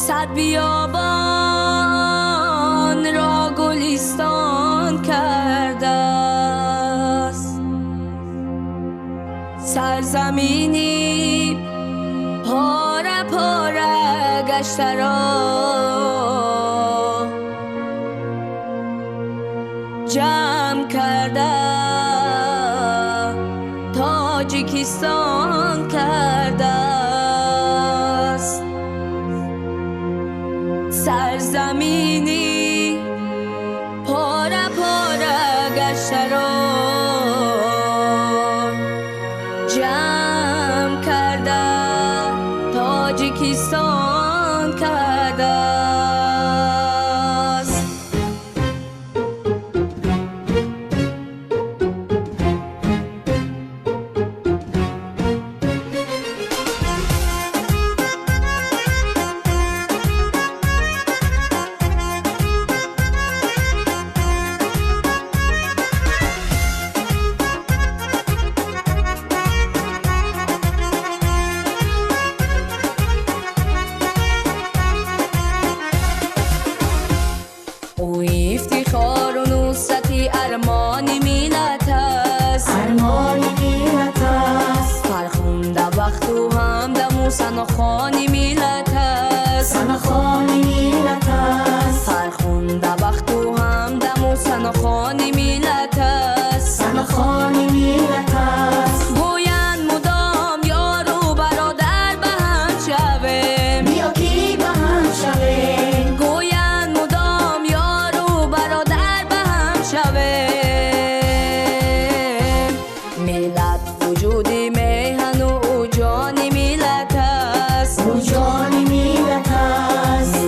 Сад биёбонро гулистон кардааст. Сарзамини пора пора гаштаро ҷамъ карда Тоҷикистон кардааст. Сарзамини пора пора гаштаро ҷамъ карда Тоҷикистон кардааст. Ӯ ифтихору нусрати армони миллат аст, армони миллат аст. Фархунда бахту ҳамдаму санохони миллат аст, санохони миллат аст. Фархунда бахту ҳамдаму санохони миллат аст, санохони миллат аст. Гӯянд мудом ёру бародар ба ҳам шавем, биё ки ба ҳам шавем. Гӯянд мудом ёру бародар ба ҳам шавем. Миллат вуҷуди меҳану ӯ ҷони миллат аст, ӯ ҷони миллат аст.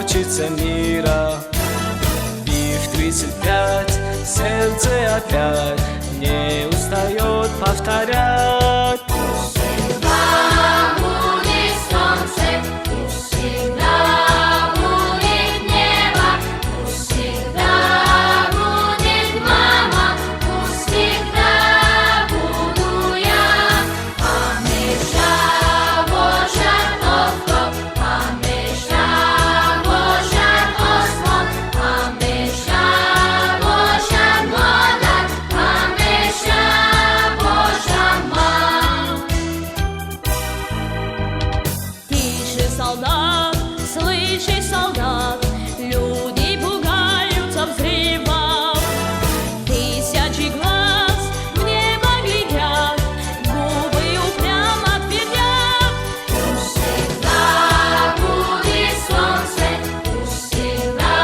Учиться мира. И в 35 сердце опять не устает повторять. Всегда будет солнце, пусть всегда будет небо, пусть всегда будет мама, пусть всегда буду я. Ҳамеша бошад офтоб, ҳамеша бошад осмон, ҳамеша бошад модар, ҳамеша бошам ман. Тише, солдат, слышишь, солдат, люди пугаются взрывов. Тысячи глаз в небо глядят, губы упрямо твердят. Пусть всегда будет солнце, пусть всегда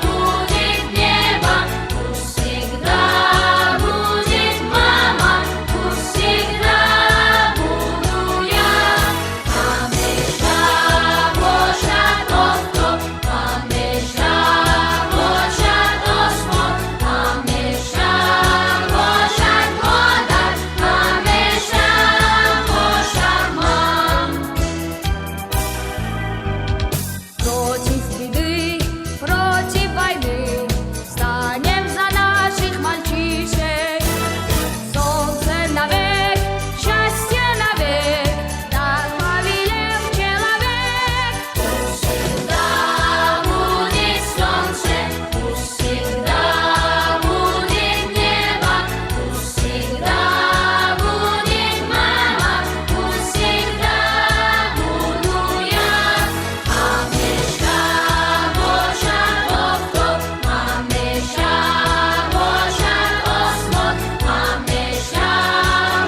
будет небо, пусть всегда будет мама, пусть всегда буду я. Ҳамеша бошад офтоб, ҳамеша бошад осмон, ҳамеша бошад модар, ҳамеша бошам ман. Против беды, против войны станем за наших мальчишек. Солнце навек, счастье навек, так повелел человек. Пусть всегда будет солнце, пусть всегда будет небо, пусть всегда будет мама, пусть всегда буду я. Ҳамеша бошад офтоб, ҳамеша бошад осмон, ҳамеша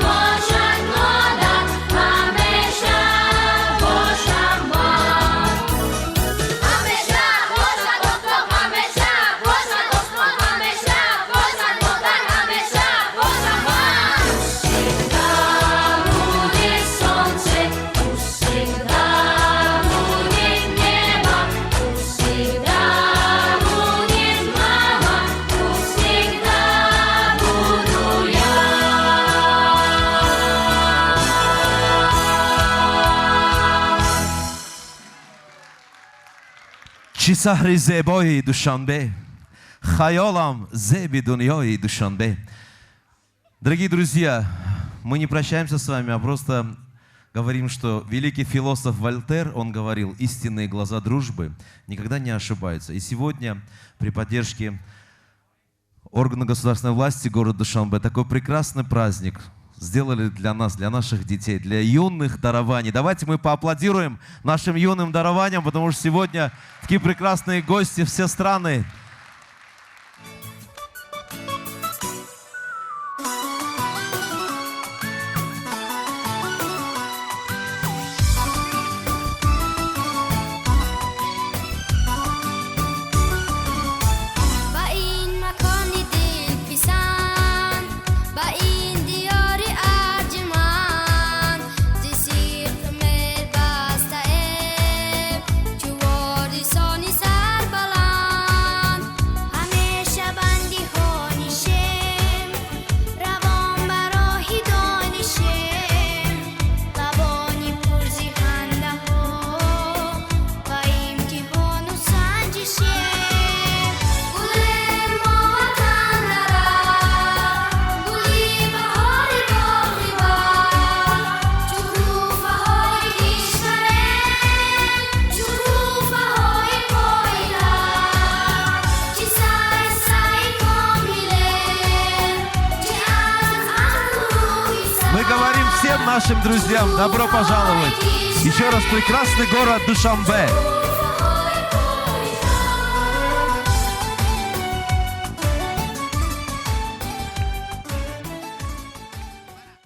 бошад модар, ҳамеша бошам ман. Ҳамеша бошад офтоб, ҳамеша бошад осмон, ҳамеша бошад модар, ҳамеша бошам ман. Пусть всегда будет солнце, пусть всегда будет небо, пусть всегда будет мама, пусть всегда буду я. Чӣ шаҳри зебои Душанбе, хаёлам зеби дунёи Душанбе. Дорогие друзья, мы не прощаемся с вами, а просто говорим, что великий философ Вольтер, он говорил: истинные глаза дружбы никогда не ошибаются. И сегодня при поддержке органа государственной власти города Душанбе такой прекрасный праздник сделали для нас, для наших детей, для юных дарований. Давайте мы поаплодируем нашим юным дарованиям, потому что сегодня такие прекрасные гости, все страны. Ба ин макони дилписанд, ба ин диёри арҷуманд, зи сидқу меҳр бастаем, чу ворисони сарбаланд. Ҳамеша бандиҳо нишем, равон ба роҳи донишем, лабони пур зи хандаҳо ба имтиҳону санҷишем. Гулем мо ватан дарахт, гули баҳори боғи баҳр, шукуфаҳои кишварем, шукуфаҳои пойтахт. Чӣ сай сай комилем, чӣ аз азму рӯҳи Мы говорим всем нашим друзьям: добро пожаловать! Еще раз, прекрасный город Душанбе.